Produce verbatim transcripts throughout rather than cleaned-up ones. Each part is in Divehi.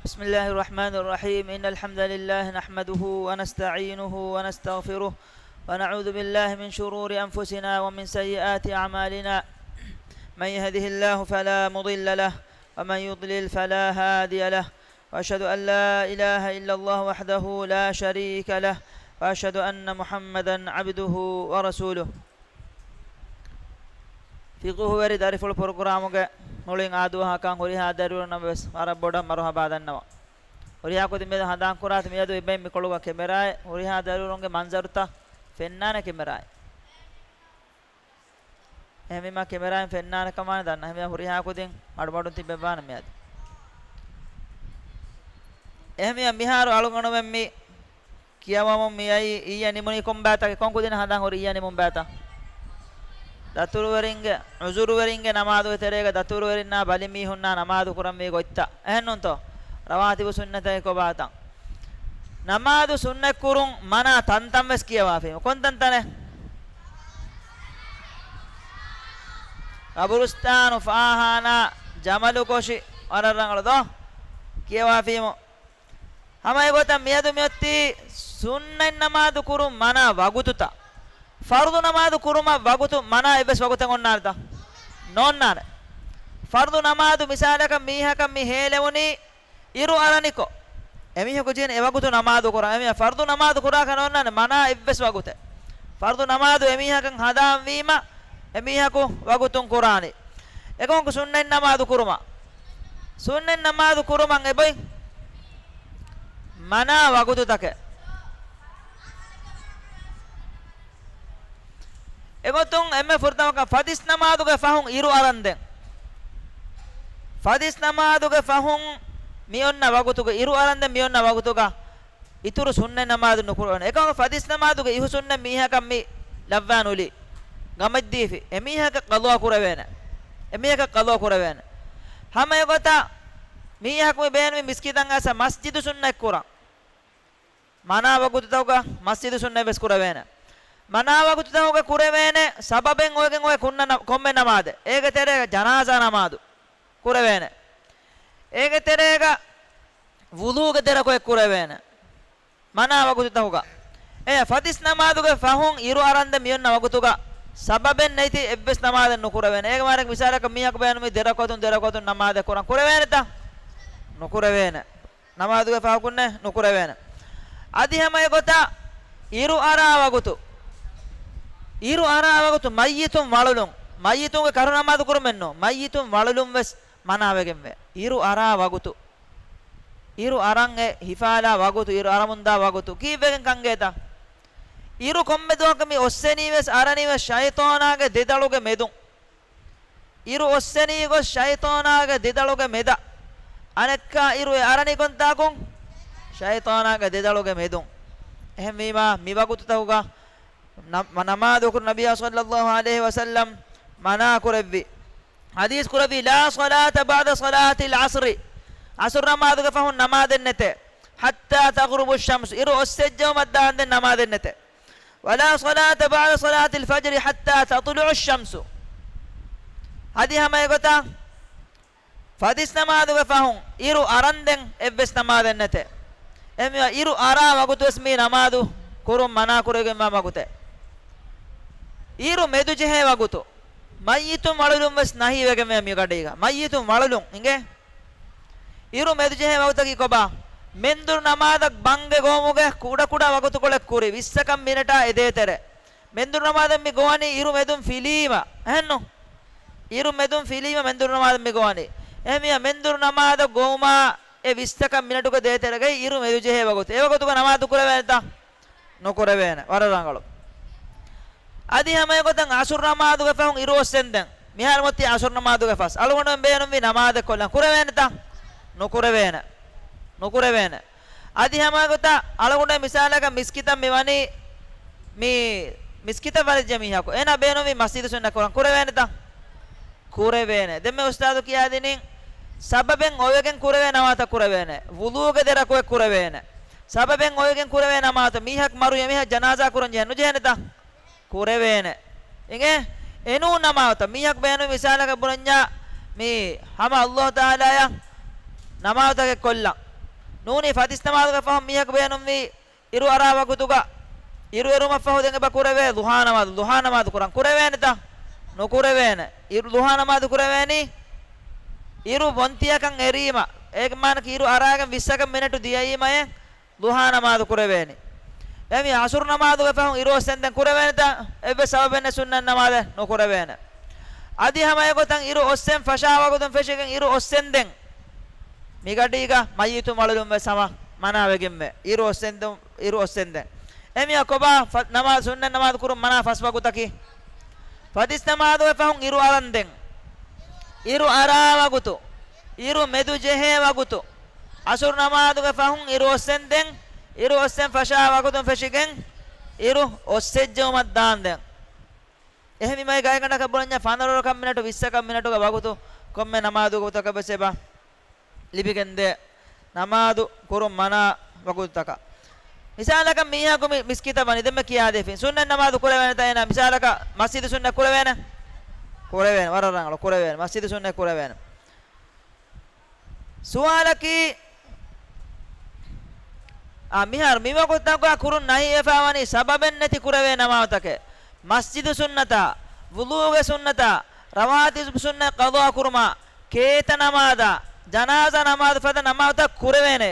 بسم الله الرحمن الرحيم. إن الحمد لله نحمده ونستعينه ونستغفره، ونعوذ بالله من شرور أنفسنا ومن سيئات أعمالنا. من يهده الله فلا مضل له، ومن يضلل فلا هادي له. وأشهد أن لا إله إلا الله وحده لا شريك له، وأشهد أن محمدا عبده ورسوله. ފިޤުހުވެރި ދަރިފުޅު ޕްރޮގްރާމުގެ މުޅިން އާދުވަހަކަށް ހުރިހާ ދަރިވަރުންނަށް ވެސް ވަރަށް ބޮޑަށް މަރުޙަބާ ދަންނަވަން. ހުރިހާ ކުދިން މިއަދު ހަނދާން ކުރާތި މިއަދު އެބައިން މިކޮޅުގަ ކެމެރާއެއް ހުރިހާ ދަރިވަރުންގެ މަންޒަރުތައް ފެންނާނެ ކެމެރާއެއް. އެހެންވީމާ ކެމެރާއިން ފެންނާނެ ކަމާނެ ދަންނަ. އެހެންވީމާ ހުރިހާ ކުދިން މަޑުމަޑުން ތިބެއްވާނެ މިއަދު. އެހެންވީމާ މިހާރު އަޅުގަނޑުމެން މި ކިޔަވަމުން މިއައީ އިއްޔެ ނިމުނީ ކޮން ބައިތަކެއް؟ ކޮން ކުދިން ހަނދާން ހުރި އިއްޔެ ނިމުން ބައިތައް؟ ދަތުރުވެރިންގެ، ޢުޛުރުވެރިންގެ ނަމާދުގެ ތެރޭގަ ދަތުރުވެރިންނާ ބަލި މީހުންނާ ނަމާދު ކުރަންވީ ގޮތްތައް. އެހެންނޫންތޯ؟ ރަވާތިބު ސުންނަތަކީ ކޮބާތަން؟ ނަމާދު ސުންނަތް ކުރުން މަނާ ތަންތަން ވެސް ކިޔަވާފީމު. ކޮން ތަންތަނެއް؟ ގަބުރުސްތާނު، ފާޚާނާ، ޖަމަލު ކޮށި، ވަރަށް ރަނގަޅު ދޯ؟ ކިޔަވާފީމު. ހަމަ އެގޮތަށް މިއަދު މިއޮތީ ސުންނަތް ނަމާދު ކުރުން މަނާ ވަގުތުތައް. ފަރުޟު ނަމާދު ކުރުމަށް ވަގުތު މަނާ އެއްވެސް ވަގުތެއް އޮންނާނެތަ؟ ނޯންނާނެ. ފަރުޟު ނަމާދު މިސާލަކަށް މީހަކަށް މި ހޭލެވުނީ އިރު އަރަނިކޮށް، އެމީހަކު ޖެހެނީ އެ ވަގުތު ނަމާދު ކުރާ. އެމީހާ ފަރުޟު ނަމާދު ކުރާކަށް ނޯންނާނެ މަނާ އެއްވެސް ވަގުތެއް. ފަރުޟު ނަމާދު އެމީހަކަށް ހަނދާންވީމަ، އެމީހަކު ވަގުތުން ކުރާނީ. އެކަމަކު ސުންނަތް ނަމާދު ކުރުމަށް، ސުންނަތް ނަމާދު ކުރުމަށް އެބޮތް މަނާ ވަގުތުތަކެއް. އެގޮތުން އެންމެ ފުރަތަމަކަށް ފަތިސް ނަމާދުގެ ފަހުން އިރު އަރަންދެން. ފަތިސް ނަމާދުގެ ފަހުން މި އޮންނަ ވަގުތުގަ، އިރު އަރަންދެން މި އޮންނަ ވަގުތުގަ އިތުރު ސުންނަތް ނަމާދު ނުކުރެވޭނެ. އެކަމަކު ފަތިސް ނަމާދުގެ އިހު ސުންނަތް މީހަކަށް މި ލައްވާން އުޅީ، ގަމަށްދީފި، އެމީހަކަށް ޤަޟާ ކުރެވޭނެ. އެމީހަކަށް ޤަޟާ ކުރެވޭނެ. ހަމަ އެގޮތަށް މީހަކު މި ބޭނުމީ މިސްކިތަށް އައިސް މަސްޖިދު ސުންނަތް ކުރަން. މަނާ ވަގުތުތަކުގަ މަސްޖިދު ސުންނަތް ވެސް ކުރެވޭނެ. މަނާ ވަގުތުތަކުގަ ކުރެވޭނެ ސަބަބެއް އޮވެގެން އޮވޭ ކުންނަ ނަ-، ކޮންމެ ނަމާދެއް. އޭގެ ތެރޭގަ ޖަނާޒާ ނަމާދު ކުރެވޭނެ. އޭގެ ތެރޭގަ ވުޟޫގެ ދެރަކޮޅެއް ކުރެވޭނެ. މަނާ ވަގުތުތަކުގަ. އެ ފަތިސް ނަމާދުގެ ފަހުން އިރު އަރަންދެން މިއޮންނަ ވަގުތުގަ ސަބަބެއް ނެތި އެއްވެސް ނަމާދެއް ނުކުރެވޭނެ. އޭގެ މާނައަކީ މިސާލަކަށް މީހަކު ބޭނުމީ ދެރަކުވަތުން ދެރަކުވަތުން ނަމާދެއް ކުރަން. ކުރެވޭނެތަ؟ ނުކުރެވޭނެ. ނަމާދުގެ ފަހަކުންނެއް ނުކުރެވޭނެ. އަދި ހަމަ އެގޮތަށް އިރު އަރާ ވަގުތު، އިރު އަރާ ވަގުތު މައްޔިތުން ވަޅުލުން، މައްޔިތުންގެ ކަރު ނަމާދު ކުރުމެއްނު، މައްޔިތުން ވަޅުލުން ވެސް މަނާވެގެންވޭ. އިރު އަރާ ވަގުތު، އިރު އަރަން އެ ހިފާލާ ވަގުތު، އިރު އަރަމުންދާ ވަގުތު ކީއްވެގެން ކަންގޭތަ؟ އިރު ކޮންމެ ދުވަހަކު މި އޮއްސެނީ ވެސް އަރަނީ ވެސް ޝައިޠާނާގެ ދެދަޅުގެ މެދުން. އިރު އޮއްސެނީ ގޮސް ޝައިޠާނާގެ ދެދަޅުގެ މެދަށް. އަނެއްކާ އިރު އެ އަރަނީ ކޮންތާކުން؟ ޝައިޠާނާގެ ދެދަޅުގެ މެދުން. އެހެންވީމާ، މި ވަގުތުތަކުގަ ނަ-، ނަމާދު ކުރު ނަބިއްޔާ ޞައްލައްލާހު ޢަލައިހި ވަސައްލަމް މަނާ ކުރެއްވި. ޙަދީޘް ކުރެއްވި، "لا صلاة بعد صلاة العصر." ޢަޞުރު ނަމާދުގެ ފަހުން ނަމާދެއް ނެތޭ. "حتى تغرب الشمس." އިރު އޮއްސެއްޖެއުމަށް ދާންދެން ނަމާދެއް ނެތޭ. "ولا صلاة بعد صلاة الفجر حتى تطلع الشمس." އަދި ހަމަ އެގޮތަށް ފަތިސް ނަމާދުގެ ފަހުން އިރު އަރަންދެން އެއްވެސް ނަމާދެއް ނެތޭ. އެހެންވީމާ އިރު އަރާ ވަގުތުވެސް މި ނަމާދު ކުރުން މަނާ ކުރެވިގެންވާ ވަގުތެއް. އިރު މެދުޖެހޭ ވަގުތު. މައްޔިތުން ވަޅުލުން ވެސް ނަހީވެގެންވޭ މި ގަޑީގަ. މައްޔިތުން ވަޅުލުން އިނގޭ. އިރު މެދުޖެހޭ ވަގުތަކީ ކޮބާ؟ މެންދުރު ނަމާދަށް ބަންގެ ގޮވުމުގެ ކުޑަކުޑަ ވަގުތުކޮޅެއް ކުރި، ވިއްސަކަށް މިނެޓާ އެދޭތެރޭ. މެންދުރު ނަމާދަށް މި ގޮވަނީ އިރު މެދުން ފިލީމަ. އެހެންނު؟ އިރު މެދުން ފިލީމަ މެންދުރު ނަމާދަށް މި ގޮވަނީ. އެހެންވީމާ މެންދުރު ނަމާދަށް ގޮވުމާ އެ ވިއްސަކަށް މިނެޓުގެ ދޭތެރޭގައި އިރު މެދުޖެހޭ ވަގުތު. އެ ވަގުތުގަ ނަމާދު ކުރެވޭނެތަ؟ ނުކުރެވޭނެ. ވަރަށް ރަނގަޅު. އަދި ހަމައެގޮތަށް ޢަޞުރު ނަމާދުގެ ފަހުން އިރު އޮއްސެންދެން. މިހާރު މޮތީ ޢަޞުރު ނަމާދުގެ ފަސް. އަޅުގަނޑުމެން ބޭނުންވީ ނަމާދެއް ކޮށްލަން. ކުރެވޭނެތަ؟ ނުކުރެވޭނެ. ނުކުރެވޭނެ. އަދި ހަމައެގޮތަށް އަޅުގަނޑު މިސާލަކަށް މިސްކިތަށް މި ވަނީ، މި މިސްކިތަށް ވަރަށް ޖެހޭ މީހަކު. އޭނާ ބޭނުންވީ މަސްޖިދު ސުންނަތް ކުރަން. ކުރެވޭނެތަ؟ ކުރެވޭނެ. ދެންމެ އުސްތާޛު ކިޔާދިނީ، ސަބަބެއް އޮވެގެން ކުރެވޭ ނަމާދަށް ކުރެވޭނެ. ވުޟޫގެ ދެ ރަކުޢަތް ކުރެވޭނެ. ސަބަބެއް އޮވެގެން ކުރެވޭ ނަމާދަށް، މީހަކު މަރުވި މީހަކު ޖަނާޒާ ކުރަން ޖެހޭ ނުޖެހޭނެތަ؟ ކުރެވޭނެ. އިނގޭ؟ އެނޫން ނަމާދުތައް. މީހަކު ބޭނުން މިސާލަކަށް ބުނަންޏާ، މި ހަމަ ﷲ ތަޢާލާއަށް ނަމާދުތަކެއް ކޮށްލަން. ނޫނީ ފަތިސް ނަމާދުގެ ފަހުން މީހަކު ބޭނުންވީ އިރު އަރާ ވަގުތުގަ، އިރު އެރުމަށްފަހު ދެން އެބަ ކުރެވޭ ޟުޙާ ނަމާދު. ޟުޙާ ނަމާދު ކުރަން ކުރެވޭނެތަ؟ ނުކުރެވޭނެ. އިރު، ޟުޙާ ނަމާދު ކުރެވޭނީ އިރު ބޮންތިއަކަށް އެރީމަ. އޭގެ މާނައަކީ އިރު އަރާގެން ވިއްސަކަށް މިނެޓު ދިޔައީމައޭ ޟުޙާ ނަމާދު ކުރެވޭނީ. އެހެންވީ ޢަޞުރު ނަމާދުގެ ފަހުން އިރު އޮއްސެންދެން ކުރެވޭނެތަ؟ އެއްވެސް ސަބަބެއް ނެތް ސުންނަތް ނަމާދެއް ނުކުރެވޭނެ. އަދި ހަމަ އެގޮތަށް އިރު އޮއްސެން ފަށާ ވަގުތުން ފެށިގެން އިރު އޮއްސެންދެން މިގަޑީގަ މައްޔިތުން އަޅުލުން ވެސް ހަމަ މަނާވެގެންވޭ. އިރު އޮއްސެންދެން، އިރު އޮއްސެންދެން. އެހެންވީމަ ކޮބާ ފަ-، ނަމާދު، ސުންނަތް ނަމާދު ކުރުން މަނާ ފަސް ވަގުތަކީ؟ ފަތިސް ނަމާދުގެ ފަހުން އިރު އަރަންދެން، އިރު އަރާ ވަގުތު، އިރު މެދު ޖެހޭ ވަގުތު، ޢަޞުރު ނަމާދުގެ ފަހުން އިރު އޮއްސެންދެން، އިރު އޮއްސެން ފަށާ ވަގުތުން ފެށިގެން އިރު އޮއްސެއްޖެއުމަށް ދާންދެން. އެހެންވީމަ ގާތްގަނޑަކަށް ބުނަންޏާ ފަނަރަ ވަރަކަށް މިނެޓު، ވިއްސަކަށް މިނެޓުގެ ވަގުތު ކޮންމެ ނަމާދު ވަގުތަކަށް ވެސް އެބަ ލިބިގެންދޭ. ނަމާދު ކުރުން މަނާ ވަގުތުތަކަށް. މިސާލަކަށް މީހަކު މި މިސްކިތަށް ވަނީ، ދެންމެ ކިޔާދީފިން. ސުންނަތް ނަމާދު ކުރެވޭނެތަ އޭނާ؟ މިސާލަކަށް މަސްޖިދު ސުންނަތް ކުރެވޭނެ؟ ކުރެވޭނެ. ވަރަށް ރަނގަޅު، ކުރެވޭނެ. މަސްޖިދު ސުންނަތް ކުރެވޭނެ. ސުވާލަކީ، އާ، މިހާރު މިވަގުތުތަކުގަ ކުރުން ނަހީވެފަ ވަނީ ސަބަބެއް ނެތި ކުރެވޭ ނަމާދުތަކެއް. މަސްޖިދު ސުންނަތާ، ވުޟޫގެ ސުންނަތާ، ރަވާތިބު ސުންނަތް ޤަޟާ ކުރުމާ، ކޭތަ ނަމާދާ، ޖަނާޒާ ނަމާދު ފަދަ ނަމާދުތައް ކުރެވޭނެ.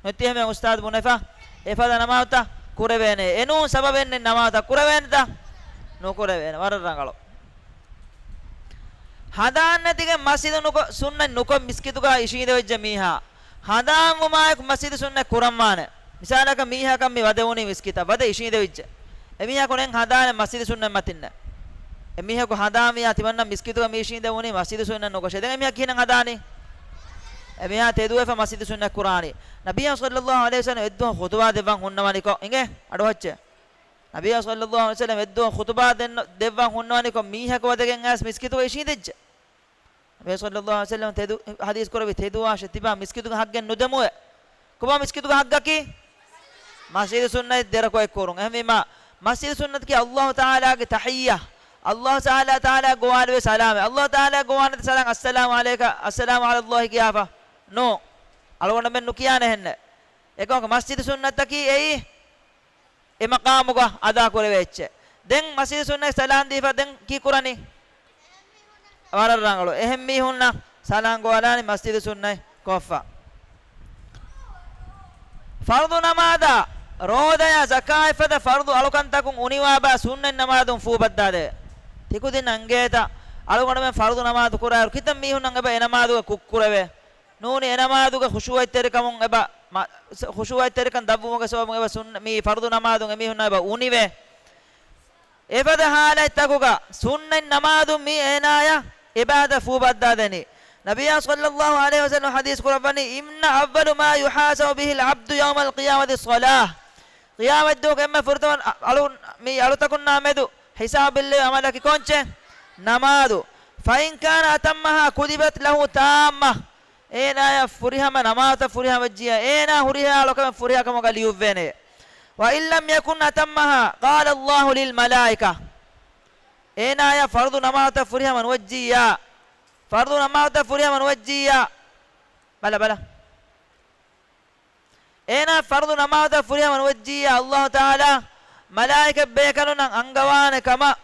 ނުތިހެމެ އުސްތާދު ބުނެފަ، އެފަދަ ނަމާދުތައް ކުރެވޭނެ. އެނޫން ސަބަބެއް ނެތް ނަމާދުތައް ކުރެވޭނެތަ؟ ނުކުރެވޭނެ. ވަރަށް ރަނގަޅު. ހަނދާން ނެތިގެން މަސްޖިދު ނުކޮށް، ސުންނަތް ނުކޮށް މިސްކިތުގަ އިށީނދެވިއްޖެ މީހާ، ހަނދާންވުމާއެކު މަސްޖިދު ސުންނަތް ކުރަންވާނެ. މިސާލަކަށް މީހަކަށް މި ވަދެވުނީ މިސްކިތަށް، ވަދެ އިށީނދެވިއްޖެ. އެމީހަކު ނެތް ހަނދާނެއް މަސްޖިދު ސުންނަތް މަތިންނެއް. އެމީހަކު ހަނދާންވިޔާ ތިމަންނަ މިސްކިތުގަ މި އިށީނދެވުނީ މަސްޖިދު ސުންނަތް ނުކޮށޭ. ދެން އެމީހަކު ކިހިނެއް ހަނދާނީ؟ އެމީހާ ތެދުވެފަ މަސްޖިދު ސުންނަތް ކުރާނީ. ނަބިއްޔާ ޞައްލައްލާހު ޢަލައިހި ވަސައްލަމަ އެއްދުވަހު ޚުޠުބާ ދެއްވަން ހުންނަވަނިކޮށް އިނގޭ އަޑުއައްޗޭ. ނަބިއްޔާ ޞައްލައްލާހު ޢަލައިހި ވަސައްލަމަ އެއްދުވަހު ޚުޠުބާ ދެން، ދެއްވަން ހުންނަވަނިކޮށް މީހަކު ވަދެގެން އައިސް މިސްކިތުގަ އިށީނދެއްޖެ. ނަބިއްޔާ ޞައްލައްލާހު ޢަލައިހި ވަސައްލަމަ ތެދު، ޙަދީޘް ކުރެއްވި ތެދުވާށޭ ތިބާ މިސްކިތުގެ ޙައްޤެއް ނުދެމުވޭ. ކޮބާ މިސްކިތުގެ ޙައްޤަކީ؟ މަސްޖިދު ސުންނަތް ދެރަކުޢަތް ކުރުން. އެހެންވީމަ މަސްޖިދު ސުންނަތަކީ ﷲ ތަޢާލާގެ ތަޙިއްޔާ. ﷲ ތަޢާލާ، ތަޢާލާ ގޮވާލެވޭ ސަލާމެއް. ﷲ ތަޢާލާ ގޮވާނެތަ ސަލާމް، އައްސަލާމު ޢަލައިކަ، އައްސަލާމު ޢަލައްލާހި ކިޔާފަ؟ ނޫން. އަޅުގަނޑުމެން ނުކިޔާނެ އެހެންނެއް. އެކަމަކު މަސްޖިދު ސުންނަތަކީ އެއީ އެ މަޤާމުގަ އަދާކުރެވޭ އެއްޗެއް. ދެން މަސްޖިދު ސުންނަތް ސަލާން ދީފަ ދެން ކީ ކުރަނީ؟ ވަރަށް ރަނގަޅު. އެހެން މީހުންނަށް ސަލާން ގޮވާލާނީ މަސްޖިދު ސުންނަތް ކޮށްފަ. ފަރުޟު ނަމާދާ، ރޯދަޔާ، ޒަކާތް ފަދަ ފަރުޟު އަޅުކަންތަކުން އުނިވާބާ ސުންނަތް ނަމާދުން ފޫބައްދާދޭ. ތިކުދިންނަށް އެނގޭތަ؟ އަޅުގަނޑުމެން ފަރުޟު ނަމާދު ކުރާއިރު ކިތައް މީހުންނަށް އެބަ އެ ނަމާދުގަ ކުށްކުރެވޭ؟ ނޫނީ އެ ނަމާދުގެ ޚުޝޫޢަތްތެރިކަމުން އެބަ، މަ-، ޚުޝޫޢަތްތެރިކަން ދަށްވުމުގެ ސަބަބުން އެބަ ސުން-، މި ފަރުޟު ނަމާދުން އެމީހުންނާ އެބަ އުނިވޭ. އެފަދަ ޙާލަތްތަކުގަ ސުންނަތް ނަމާދުން މި އޭނާޔަށް އިބާދަތް ފޫބައްދާދެނީ. ނަބިއްޔާ ޞައްލައްލާހު ޢަލައިހި ވަސައްލަމަ ޙަދީޘް ކުރައްވަނީ، "إن أول ما يحاسب به العبد يوم القيامة الصلاة." ޤިޔާމަތްދުވަހު އެންމެ ފުރަތަމަ އަޅު-، މި އަޅުތަކުންނާ މެދު ޙިސާބު ބެއްލެވޭ ޢަމަލަކީ ކޮންޗެއް؟ ނަމާދު. "فإن كان أتمها كتبت له تامة." އޭނާޔަށް ފުރިހަމަ ނަމާދުތައް ފުރިހަމަ ވެއްޖިއްޔާ، އޭނާ ހުރިހާ އަޅުކަމެއް ފުރިހަމަ ކަމުގަ ލިޔުއްވޭނެ. "وإن لم يكن أتمها قال الله للملائكة." އޭނާޔަށް ފަރުޟު ނަމާދުތައް ފުރިހަމަ ނުވެއްޖިއްޔާ، ފަރުޟު ނަމާދުތައް ފުރިހަމަ ނުވެއްޖިއްޔާ، ބަލަ، ބަލަ. އޭނާ ފަރުޟު ނަމާދުތައް ފުރިހަމަ ނުވެއްޖިއްޔާ، ﷲ ތަޢާލާ މަލާއިކަ ބޭކަލުންނަށް އަންގަވާނެ ކަމަށް،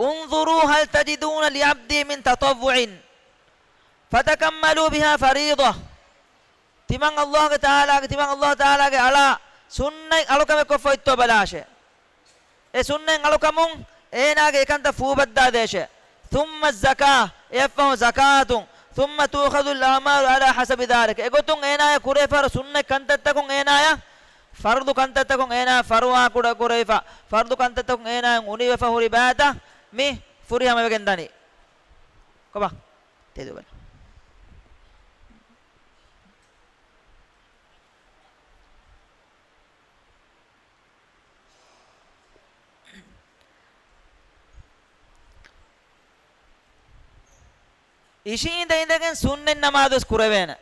"انظروا هل تجدون لعبدي من تطوع فتكملوا بها فريضة." ތިމަން ﷲ ގެ ތަޢާލާގެ، ތިމަން ﷲ ތަޢާލާގެ އަޅާ ސުންނަތް އަޅުކަމެއް ކޮށްފަ އޮތްތޯ ބަލާށޭ. އެ ސުންނަތް އަޅުކަމުން އޭނާގެ އެކަންތައް ފޫބައްދާދޭށޭ. "ثم الزكاة." އެއަށްފަހު ޒަކާތު. "ثم تؤخذ الأعمال على حسب ذلك." އެގޮތުން އޭނާޔަށް ކުރެވޭ ފަހަރު ސުންނަތް ކަންތައްތަކުން އޭނާޔަށް، ފަރުޟު ކަންތައްތަކުން އޭނާ ފަރުވާ ކުޑަ ކުރެވިފަ، ފަރުޟު ކަންތައްތަކުން އޭނާއަށް އުނިވެފަ ހުރި ބައިތައް މި ފުރިހަމަވެގެން ދަނީ. ކޮބާ؟ ތެދުބަލަ. އިށީނދެ އިނދެގެން ސުންނަތް ނަމާދުވެސް ކުރެވޭނެ.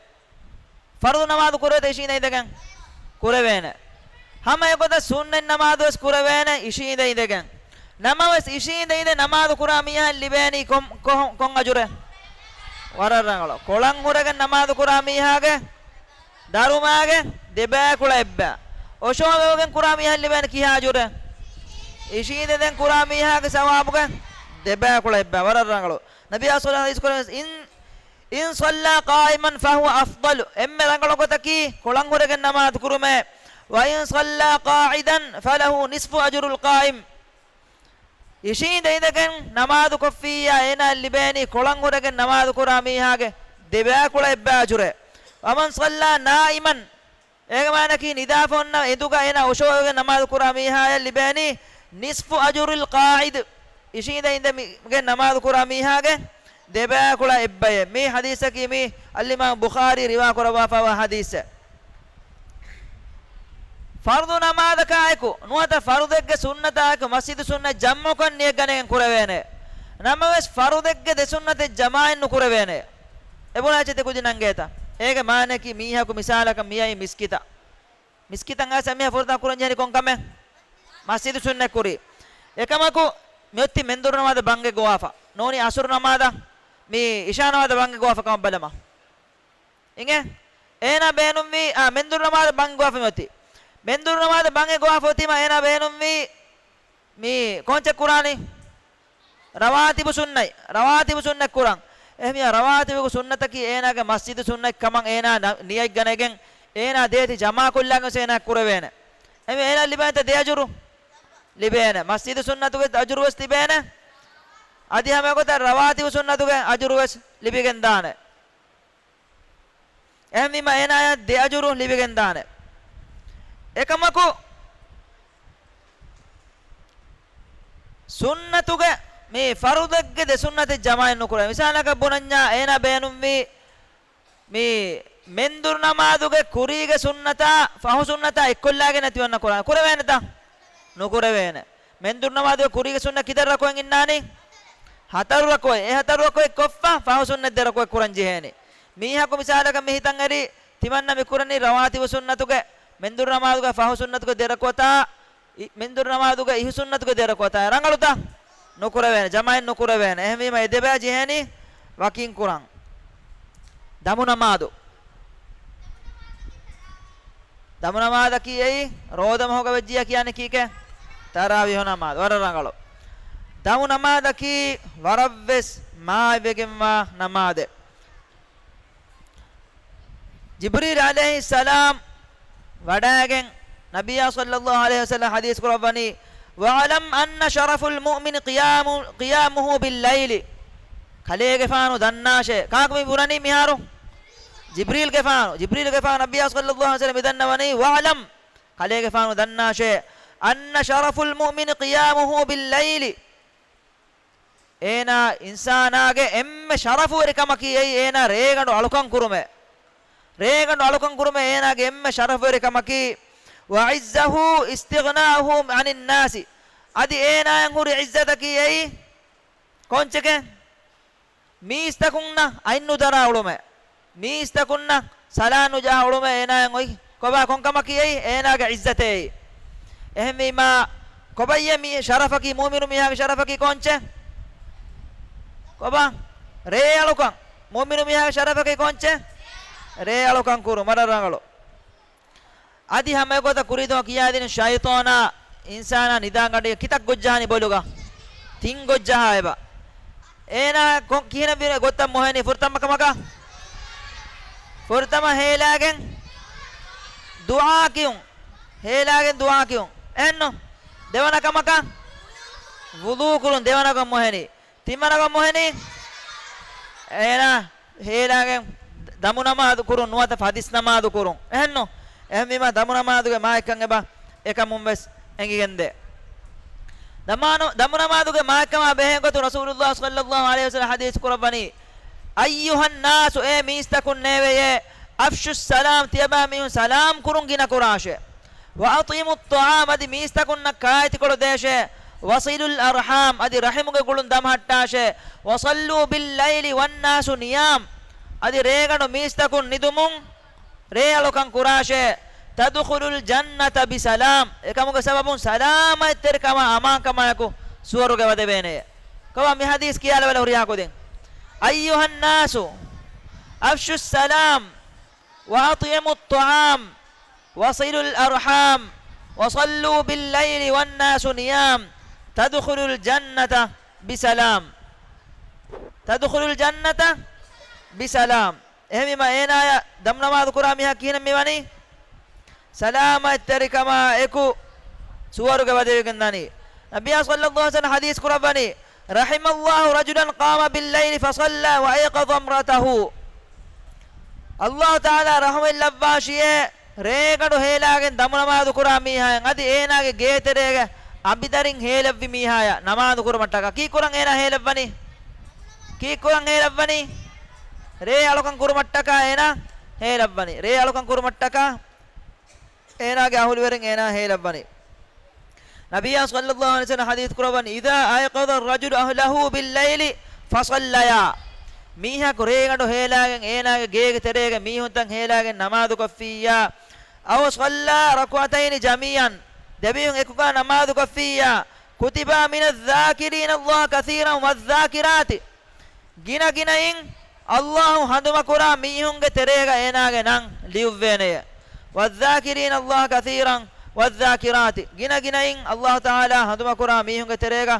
ފަރުޟު ނަމާދު ކުރެވޭތަ އިށީނދެ އިނދެގެން؟ ކުރެވޭނެ. ހަމަ އެގޮތަށް ސުންނަތް ނަމާދުވެސް ކުރެވޭނެ އިށީނދެ އިނދެގެން. ނަމަވެސް އިށީނދެ އިނދެ ނަމާދު ކުރާ މީހާ ލިބޭނީ ކޮން، ކޮ-، ކޮން އަޖުރެއް؟ ވަރަށް ރަނގަޅު. ކޮޅަން ހުރެގެން ނަމާދު ކުރާ މީހާގެ ދަރުމާގެ ދެބައިކުޅަ އެއްބައި. އޮށޯވެވިގެން ކުރާ މީހަށް ލިބޭނެ ކިހާ އަޖުރެއް؟ އިށީނދެދެން ކުރާ މީހާގެ ސަވާބުގެ ދެބައިކުޅަ އެއްބައި. ވަރަށް ރަނގަޅު. ނަބިއްޔާ ޞައްލައްލާހު ޢަލައިހި ވަސައްލަމަ އިން، إن صلى قائما فهو أفضل، އެންމެ ރަނގަޅު ގޮތަކީ ކޮޅަނގުރެގެން ނަމާދު ކުރުމޭ. وإن صلى قاعدا فله نصف أجر القائم. އިށީނދެ އިނދެގެން ނަމާދު ކޮށްފިއްޔާ އޭނާއަށް ލިބޭނީ ކޮޅަނގުރެގެން ނަމާދު ކުރާ މީހާގެ ދެބައިކުޅަ އެއްބައި އަޖުރެއް. ومن صلى نائما، އޭގެ މާނައަކީ ނިދާފަ އޮންނަ އެނދުގަ އޭނާ އޮށޯވެގެން ނަމާދު ކުރާ މީހާއަށް ލިބޭނީ نصف أجر القاعد، އިށީނދެ އިނދެގެން ނަމާދު ކުރާ މީހާގެ ދެބައިކުޅަ އެއްބައެއް. މި ޙަދީޘަކީ މި އަލްއިމާމް ބުޚާރީ ރިވާ ކުރައްވާފައިވާ ޙަދީޘެއް. ފަރުޟު ނަމާދަކާއެކު ނުވަތަ ފަރުޟެއްގެ ސުންނަތާއެކު މަސްޖިދު ސުންނަތް ޖަމްޢުކޮށް ނިޔަތް ގަނެގެން ކުރެވޭނެ. ނަމަވެސް ފަރުޟެއްގެ ދެ ސުންނަތެއް ޖަމާޢަތް ނުކުރެވޭނެ. އެބުނާ އެއްޗެއް ތި ކުދިން ނަންގޭތަ؟ އޭގެ މާނައަކީ މީހަކު މިސާލަކަށް މިއައީ މިސްކިތަށް. މިސްކިތަށް އައިސް މީހާ ފުރަތަމަ ކުރަން ޖެހެނީ ކޮން ކަމެއް؟ މަސްޖިދު ސުންނަތް ކުރީ. އެކަމަކު މިއޮތީ މެންދުރު ނަމާދަށް ބަންގެ ގޮވާފަ. ނޫނީ އަސުރު ނަމާދަށް މި އިޝާ ނަމާދަށް ބަންގެ ގޮވާފަ ކަމަށް ބަލަމާ. އިނގޭ؟ އޭނާ ބޭނުންވީ، އާ، މެންދުރު ނަމާދަށް ބަންގެ ގޮވާފަ މިއޮތީ. މެންދުރު ނަމާދަށް ބަންގެ ގޮވާފަ އޮތީމަ އޭނާ ބޭނުންވީ މި ކޯންޗެއް ކުރާނީ؟ ރަވާތިބު ސުންނަތް، ރަވާތިބު ސުންނަތް ކުރަން. އެހެންވީމަ ރަވާތިބު ސުންނަތަކީ އޭނާގެ މަސްޖިދު ސުންނަތް ކަމަށް އޭނާ ނަ-، ނިޔަތް ގަނެގެން އޭނާ ދޭތި ޖަމާކޮށްލާގެން ވެސް އޭނާ ކުރެވޭނެ. އެހެންވީމަ އޭނާ ލިބޭނެތަ ދެ އަޖުރު؟ ލިބޭނެ. މަސްޖިދު ސުންނަތުގެ އަޖުރު ވެސް ލިބޭނެ. އަދި ހަމައެގޮތަށް ރަވާތިބު ސުންނަތުގެ އަޖުރު ވެސް ލިބިގެން ދާނެ. އެހެންވީމަ އޭނާޔަށް ދެ އަޖުރު ލިބިގެންދާނެ. އެކަމަކު، ސުންނަތުގެ މި ފަރުޟެއްގެ ދެ ސުންނަތެއް ޖަމާޢަތް ނުކުރޭ. މިސާލަކަށް ބުނަންޏާ، އޭނާ ބޭނުންވީ މި މެންދުރު ނަމާދުގެ ކުރީގެ ސުންނަތާ ފަހު ސުންނަތާ އެއްކޮށްލާގެން ނެތިވަންނަ ކުރާނެ. ކުރެވޭނެތަ؟ ނުކުރެވޭނެ. މެންދުރު ނަމާދުގެ ކުރީގެ ސުންނަ ކިތައް ރަކުޢަތް އިންނާނީ؟ ހަތަރު ރަކުޢަތް. އެ ހަތަރު ރަކުޢަތް ކޮށްފަ، ފަހު ސުންނަތް ދެ ރަކުޢަތް ކުރަން ޖެހޭނެ. މީހަކު މިސާލަކަށް މި ހިތަށް އެރި، ތިމަންނަ މި ކުރަނީ ރަވާތިބު ސުންނަތުގެ، މެންދުރު ނަމާދުގެ ފަހު ސުންނަތުގެ ދެ ރަކުޢަތާ، އި-، މެންދުރު ނަމާދުގެ އިހު ސުންނަތުގެ ދެ ރަކުޢަތާ. ރަނގަޅުތަ؟ ނުކުރެވޭނެ. ޖަމާޢަތް ނުކުރެވޭނެ. އެހެންވީމަ އެ ދެބައި ޖެހޭނީ ވަކިން ކުރަން. ދަމު ނަމާދު. ދަމު ނަމާދަކީ އެއީ ރޯދަ މަހުގަ ވެއްޖިއްޔާ ކިޔާނީ ކީކޭ؟ ތަރާވީހު ނަމާދު. ވަރަށް ރަނގަޅު. ދަމު ނަމާދަކީ ވަރަށްވެސް މާތްވެގެންވާ ނަމާދެއް. ޖިބްރީލް ޢަލައިހިއްސަލާމް ވަޑައިގެން ނަބިއްޔާ ޞައްލައްލާހު ޢަލައިހި ވަސައްލަމަ ޙަދީޘް ކުރައްވަނީ، واعلم أن شرف المؤمن قيام، قيامه بالليل. ކަލޭގެފާނު ދަންނާށޭ. ކާކު މި ބުނަނީ މިހާރު؟ ޖިބްރީލްގެފާނު. ޖިބްރީލްގެފާނު ނަބިއްޔާ ޞައްލައްލާހު ޢަލައިހި ވަސައްލަމަ މި ދަންނަވަނީ، واعلم، ކަލޭގެފާނު ދަންނާށޭ، أن شرف المؤمن قيامه بالليل. އޭނާ އިންސާނާގެ އެންމެ ޝަރަފުވެރި ކަމަކީ އެއީ އޭނާ ރޭގަނޑު އަޅުކަން ކުރުމޭ. ރޭގަނޑު އަޅުކަން ކުރުމޭ އޭނާގެ އެންމެ ޝަރަފުވެރި ކަމަކީ. وعزه استغناؤه عن الناس. އަދި އޭނާއަށް ހުރި ޢިއްޒަތަކީ އެއީ ކޮންޗެކޭ؟ މީސްތަކުންނަށް އަތް ނުދަރާ އުޅުމޭ. މީސްތަކުންނަށް ސަލާން ނުޖަހާ އުޅުމޭ އޭނާއަށް އޮތް ކޮބާ ކޮންކަމަކީ އެއީ؟ އޭނާގެ ޢިއްޒަތޭ އެއީ. އެހެންވީމާ، ކޮބައްޔޭ މީ ޝަރަފަކީ؟ މުއުމިނު މީހާގެ ޝަރަފަކީ ކޮންޗެއް؟ ކޮބާ؟ ރޭ އަޅުކަން. މުއުމިނު މީހާގެ ޝަރަފަކީ ކޮންޗެއް؟ ރޭ އަޅުކަން ކުރުން. ވަރަށް ރަނގަޅު. އަދި ހަމައެގޮތަށް ކުރީތަކުން ކިޔާދިނުން ޝައިޠާނާ އިންސާނާ ނިދާން ގަޑި ކިތައް ގޮށްޖަހާނީ ބޮލުގަ؟ ތިން ގޮށްޖަހާ އެބަ. އޭނާ ކޮ-، ކިހިނެއް ވީ ގޮތަށް މޮހެނީ ފުރަތަމަ ކަމަކަށް؟ ފުރަތަމަ ހޭލާގެން ދުޢާ ކިޔުން. ހޭލާގެން ދުޢާ ކިޔުން. އެހެންނު؟ ދެވަނަ ކަމަކަށް ވުޟޫ ކުރުން ދެވަނަ ގޮށް މޮހެނީ. ތިންވަނަ ގޮށް މޮހެނީ؟ އޭނާ ހޭލާގެން ދަމު ނަމާދު ކުރުން ނުވަތަ ފަދިސް ނަމާދު ކުރުން. އެހެންނު؟ އެހެންވީމާ ދަމު ނަމާދުގެ މާތްކަން އެބަ އެކަމުން ވެސް އެނގިގެންދޭ. ދަމާނު-، ދަމު ނަމާދުގެ މާތްކަމާ ބެހޭ ގޮތުން ރަސޫލުﷲ ޞައްލައްލާހު ޢަލައިހި ވަސައްލަމަ ޙަދީޘް ކުރައްވަނީ، أيها الناس، އޭ މީސްތަކުންނޭވެޔޭ، أفشوا السلام، ތިޔަބައިމީހުން ސަލާމް ކުރުން ގިނަ ކުރާށޭ. وأطعموا الطعام، އަދި މީސްތަކުންނަށް ކާއެތިކޮޅު ދޭށޭ. وصلوا الأرحام، އަދި ރަޙިމުގެ ގުޅުން ދަމަހައްޓާށޭ. وصلوا بالليل والناس نيام، އަދި ރޭގަނޑު މީސްތަކުން ނިދުމުން ރޭ އަޅުކަން ކުރާށޭ. تدخلوا الجنة بسلام، އެކަމުގެ ސަބަބުން ސަލާމަތްތެރިކަމާ އަމާންކަމާއެކު ސުވަރުގެ ވަދެވޭނެޔޭ. ކޮބާ މި ޙަދީޘް ކިޔާލަބަލަ ހުރިހާ ކުދިން؟ أيها الناس أفشوا السلام. وأطعموا الطعام وصلوا الأرحام وصلوا بالليل والناس نيام تدخلوا الجنة بسلام. تدخلوا الجنة بسلام. އެހެންވީމަ އޭނާޔަށް ދަމުނަމާދު ކުރާ މީހާ ކިހިނެއް މިވަނީ؟ ސަލާމަތްތެރިކަމާ އެކު ސުވަރުގެ ވަދެވިގެންދާނީ. ނަބިއްޔާ ޞައްލައްލާހު ޢަލައިހި ވަސައްލަމަ ޙަދީޘް ކުރައްވަނީ، رحم الله رجلا قام بالليل فصلى وأيقظ امرأته. އައްލާހު ތަޢާލާ ރަޙުމަތްލައްވާށިއޭ، ރޭގަނޑު ހޭލާގެން ދަމުނަމާދު ކުރާ މީހާއަށް، އަދި އޭނާގެ ގޭތެރޭގެ އަނބިދަރިން ހޭލެއްވި މީހާޔަށް ނަމާދު ކުރުމަށްޓަކާ. ކީއްކުރަން އޭނާ ހޭލެއްވަނީ؟ ކީއްކުރަން ހޭލެއްވަނީ؟ ރޭ އަޅުކަން ކުރުމަށްޓަކާ އޭނާ ހޭލެއްވަނީ. ރޭ އަޅުކަން ކުރުމަށްޓަކާ އޭނާގެ އަހުލުވެރިން އޭނާ ހޭލެއްވަނީ. ނަބިއްޔާ ޞައްލައްލާހު ޢަލައިހި ވަސައްލަމަ ޙަދީޘް ކުރައްވަނީ، إذا أيقظ الرجل أهله بالليل فصليا. މީހަކު ރޭގަނޑު ހޭލާގެން އޭނާގެ ގޭގެ ތެރޭގެ މީހުންތައް ހޭލާގެން ނަމާދުކޮށްފިއްޔާ، أو صلى ركعتين جميعا، ދެމީހުން އެކުގާ ނަމާދުކޮށްފިއްޔާ، كتب من الذاكرين الله كثيرا والذاكرات. ގިނަގިނައިން އައްލާހު ހަނދުމަކުރާ މީހުންގެ ތެރޭގަ އޭނާގެ ނަން ލިޔުއްވޭނެޔޭ. والذاكرين الله كثيرا والذاكرات. ގިނަގިނައިން އައްލާހު ތަޢާލާ ހަނދުމަކުރާ މީހުންގެ ތެރޭގަ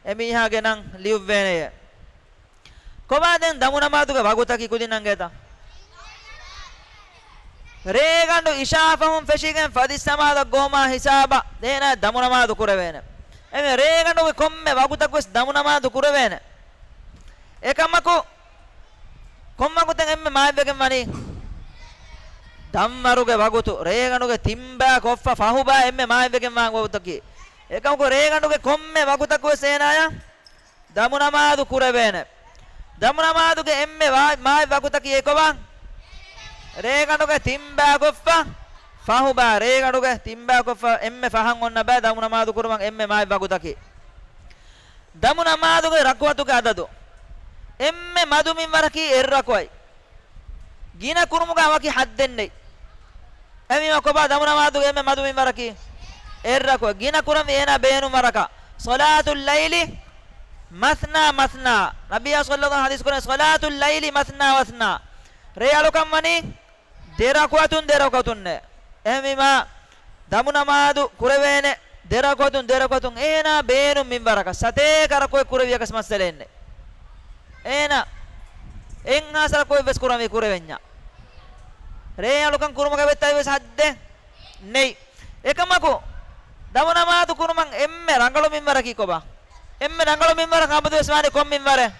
އެމީހާގެ ނަން ލިޔުއްވޭނެޔޭ. ކޮބާ ދެން ދަމުނަމާދުގެ ވަގުތަކީ ކުދިން ނަންގޭތަ؟ ރޭގަނޑު އިޝާ ފަހުން ފެށިގެން ފަތިސް ނަމާދަށް ގޮވުމާ ހިސާބަށް އޭނާ ދަމުނަމާދު ކުރެވޭނެ. އެމެ ރޭގަނޑުގެ ކޮންމެ ވަގުތަކުވެސް ދަމުނަމާދު ކުރެވޭނެ. އެކަމަކު ކޮން ވަގުތެއް އެންމެ މާތްވެގެން ވަނީ؟ ދަންވަރުގެ ވަގުތު، ރޭގަނޑުގެ ތިންބައި ކޮށްފަ ފަހުބައި އެންމެ މާތްވެގެން ވާ ވަގުތަކީ. އެކަމަކު ރޭގަނޑުގެ ކޮންމެ ވަގުތަކުވެސް އޭނާޔަށް ދަމުނަމާދު ކުރެވޭނެ. ދަމުނަމާދުގެ އެންމެ ވާ-، މާތް ވަގުތަކީ އެކޮބާ؟ ރޭގަނޑުގެ ތިންބައި ކޮށްފަ ފަހުބައި. ރޭގަނޑުގެ ތިންބައި ކޮށްފަ އެންމެ ފަހަށް އޮންނަ ބައި ދަމުނަމާދު ކުރުމަށް އެންމެ މާތް ވަގުތަކީ. ދަމުނަމާދުގެ ރަކުޢަތުގެ އަދަދު. އެންމެ މަދު މިންވަރަކީ އެއް ރަކުޢަތް. ގިނަ ކުރުމުގަ ވަކި ޙައްދެއް ނެތް. އެމީމާ ކޮބާ ދަމުނަމާދުގެ އެންމެ މަދު މިންވަރަކީ؟ އެއް ރަކުޢަތް. ގިނަ ކުރަންވީ އޭނާ ބޭނުން ވަރަކަށް. صلاة الليل مثنى مثنى. ނަބިއްޔާ ޞައްލައްލާހު ޢަލައިހި ވަސައްލަމަ ޙަދީޘް ކުރަނީ، صلاة الليل مثنى مثنى. ރޭ އަޅުކަން ވަނީ ދެ ރަކުޢަތުން ދެ ރަކުޢަތުންނޭ. އެހެންވީމާ، ދަމުނަމާދު ކުރެވޭނެ ދެ ރަކުޢަތުން ދެ ރަކުޢަތުން އޭނާ ބޭނުން މިންވަރަކަށް. ސަތޭކަ ރަކުޢަތް ކުރެވިޔަކަސް މައްސަލައެއް ނެތް. އޭނާ އެއްހާސް ރަކުޢަތްވެސް ކުރަންވީ ކުރެވެންޏާ. ރޭ އަޅުކަން ކުރުމުގަ ވެއްތައިވެސް ޙައްދެއް ނެތް. އެކަމަކު، ދަމުނަމާދު ކުރުމަށް އެންމެ ރަނގަޅު މިންވަރަކީ ކޮބާ؟ އެންމެ ރަނގަޅު މިންވަރަކަށް އަބަދުވެސް ވާނީ ކޮން މިންވަރެއް؟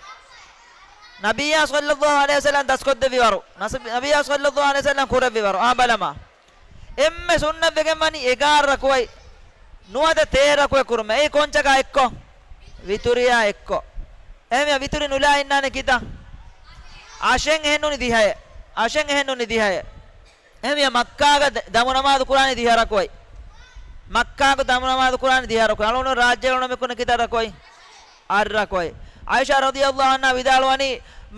ނަބިއްޔާ ޞައްލައްލާހު ޢަލައިހި ވަސައްލަމަ ދަސްކޮށްދެއްވި ވަރު. ނަސ-، ނަބިއްޔާ ޞައްލައްލާހު ޢަލައިހި ވަސައްލަމަ ކުރެއްވި ވަރު. އާ ބަލަމާ. އެންމެ ސުންނަތްވެގެން ވަނީ އެގާރަ ރަކުޢަތް ނުވަތަ ތޭރަ ރަކުޢަތް ކުރުމެއް. އެއީ ކޮންޗަކާ އެއްކޮށް؟ ވިތުރިއާ އެއްކޮށް. އެހެންވެ ވިތުރި ނުލާ އިންނާނެ ކިތައް؟ އަށެއް އެހެން ނޫނީ ދިހައެއް. އަށެއް އެހެން ނޫނީ ދިހައެއް. އެހެންވެ މައްކާގަ ދަ-، ދަމުނަމާދު ކުރާނީ ދިހަ ރަކުޢަތް. މައްކާގަ ދަމުނަމާދު ކުރާނީ ދިހަ ރަކުޢަތް. އަޅުގަނޑު ރާއްޖޭގަ އަޅުގަނޑު މި ކުންނަ ކިތައް ރަކުޢަތް؟ އަށް ރަކުޢަތް. ޢާއިޝާ ރަޟިޔައްލާހު ޢަންހާ ވިދާޅުވަނީ،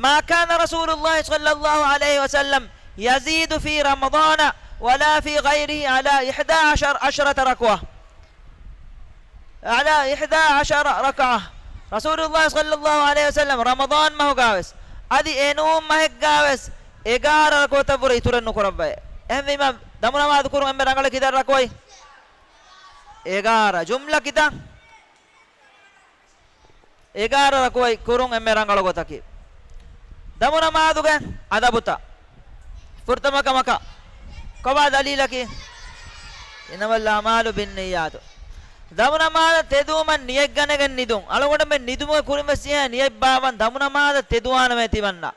ما كان رسول الله صلى الله عليه وسلم يزيد في رمضان ولا في غيره على إحدى عشرة ركعة. على إحدى عشرة ركعة. ރަސޫލުﷲ ޞައްލަﷲު ޢަލައިހި ވަސައްލަމަ ރަމަޟާން މަހުގާވެސް، އަދި އެނޫން މަހެއްގާވެސް، އެގާރަ ރަކުޢަތަށްވުރެ އިތުރެއް ނުކުރައްވައޭ. އެހެންވީމަ، ދަމުނަމާދު ކުރުން އެންމެ ރަނގަޅު ކިތައް ރަކުޢަތް؟ އެގާރަ. ޖުމްލަ ކިތައް؟ އެގާރަ ރަކުޢަތް ކުރުން އެންމެ ރަނގަޅު ގޮތަކީ. ދަމުނަމާދުގެ އަދަބުތައް. ފުރަތަމަ ކަމަކަށް ކޮބާ ދަލީލަކީ؟ إنما الأعمال بالنيات. ދަމުނަމާދަށް ތެދުވުމަށް ނިޔަތްގަނެގެން ނިދުން. އަޅުގަނޑުމެން ނިދުމުގެ ކުރިންވެސް އެހެން ނިޔަތް ބާއްވަން ދަމުނަމާދަށް ތެދުވާނަމޭ ތިމަންނަ.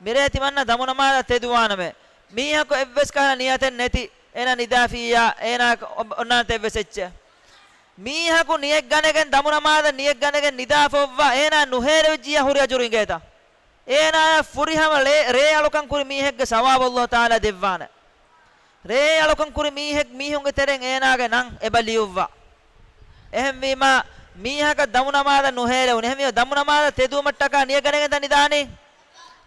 މިރޭ ތިމަންނަ ދަމުނަމާދަށް ތެދުވާނަމޭ. މީހަކު އެއްވެސް ކަހަލަ ނިޔަތެއް ނެތި، އޭނާ ނިދާފިއްޔާ، އޭނާ އޮ-، އޮންނާނެތަ އެއްވެސް އެއްޗެއް؟ މީހަކު ނިޔަތްގަނެގެން، ދަމުނަމާދަށް ނިޔަތްގަނެގެން ނިދާފަ އޮއްވާ، އޭނާ ނުހޭލެވިއްޖިއްޔާ ހުރި އަޖުރު އިނގޭތަ؟ އޭނާޔަށް ފުރިހަމަ ރޭ، ރޭ އަޅުކަން ކުރި މީހެއްގެ ސަވާބު ﷲ ތަޢާލާ ދެއްވާނެ. ރޭ އަޅުކަން ކުރި މީހެއް، މީހުންގެ ތެރެއިން އޭނާގެ ނަން އެބަ ލިޔުއްވާ. އެހެންވީމާ، މީހަކަށް ދަމުނަމާދަށް ނުހޭލެވުނު. އެހެންވީމާ، ދަމުނަމާދަށް ތެދުވުމަށްޓަކާ ނިޔަތްގަނެގެންތަ ނިދާނީ؟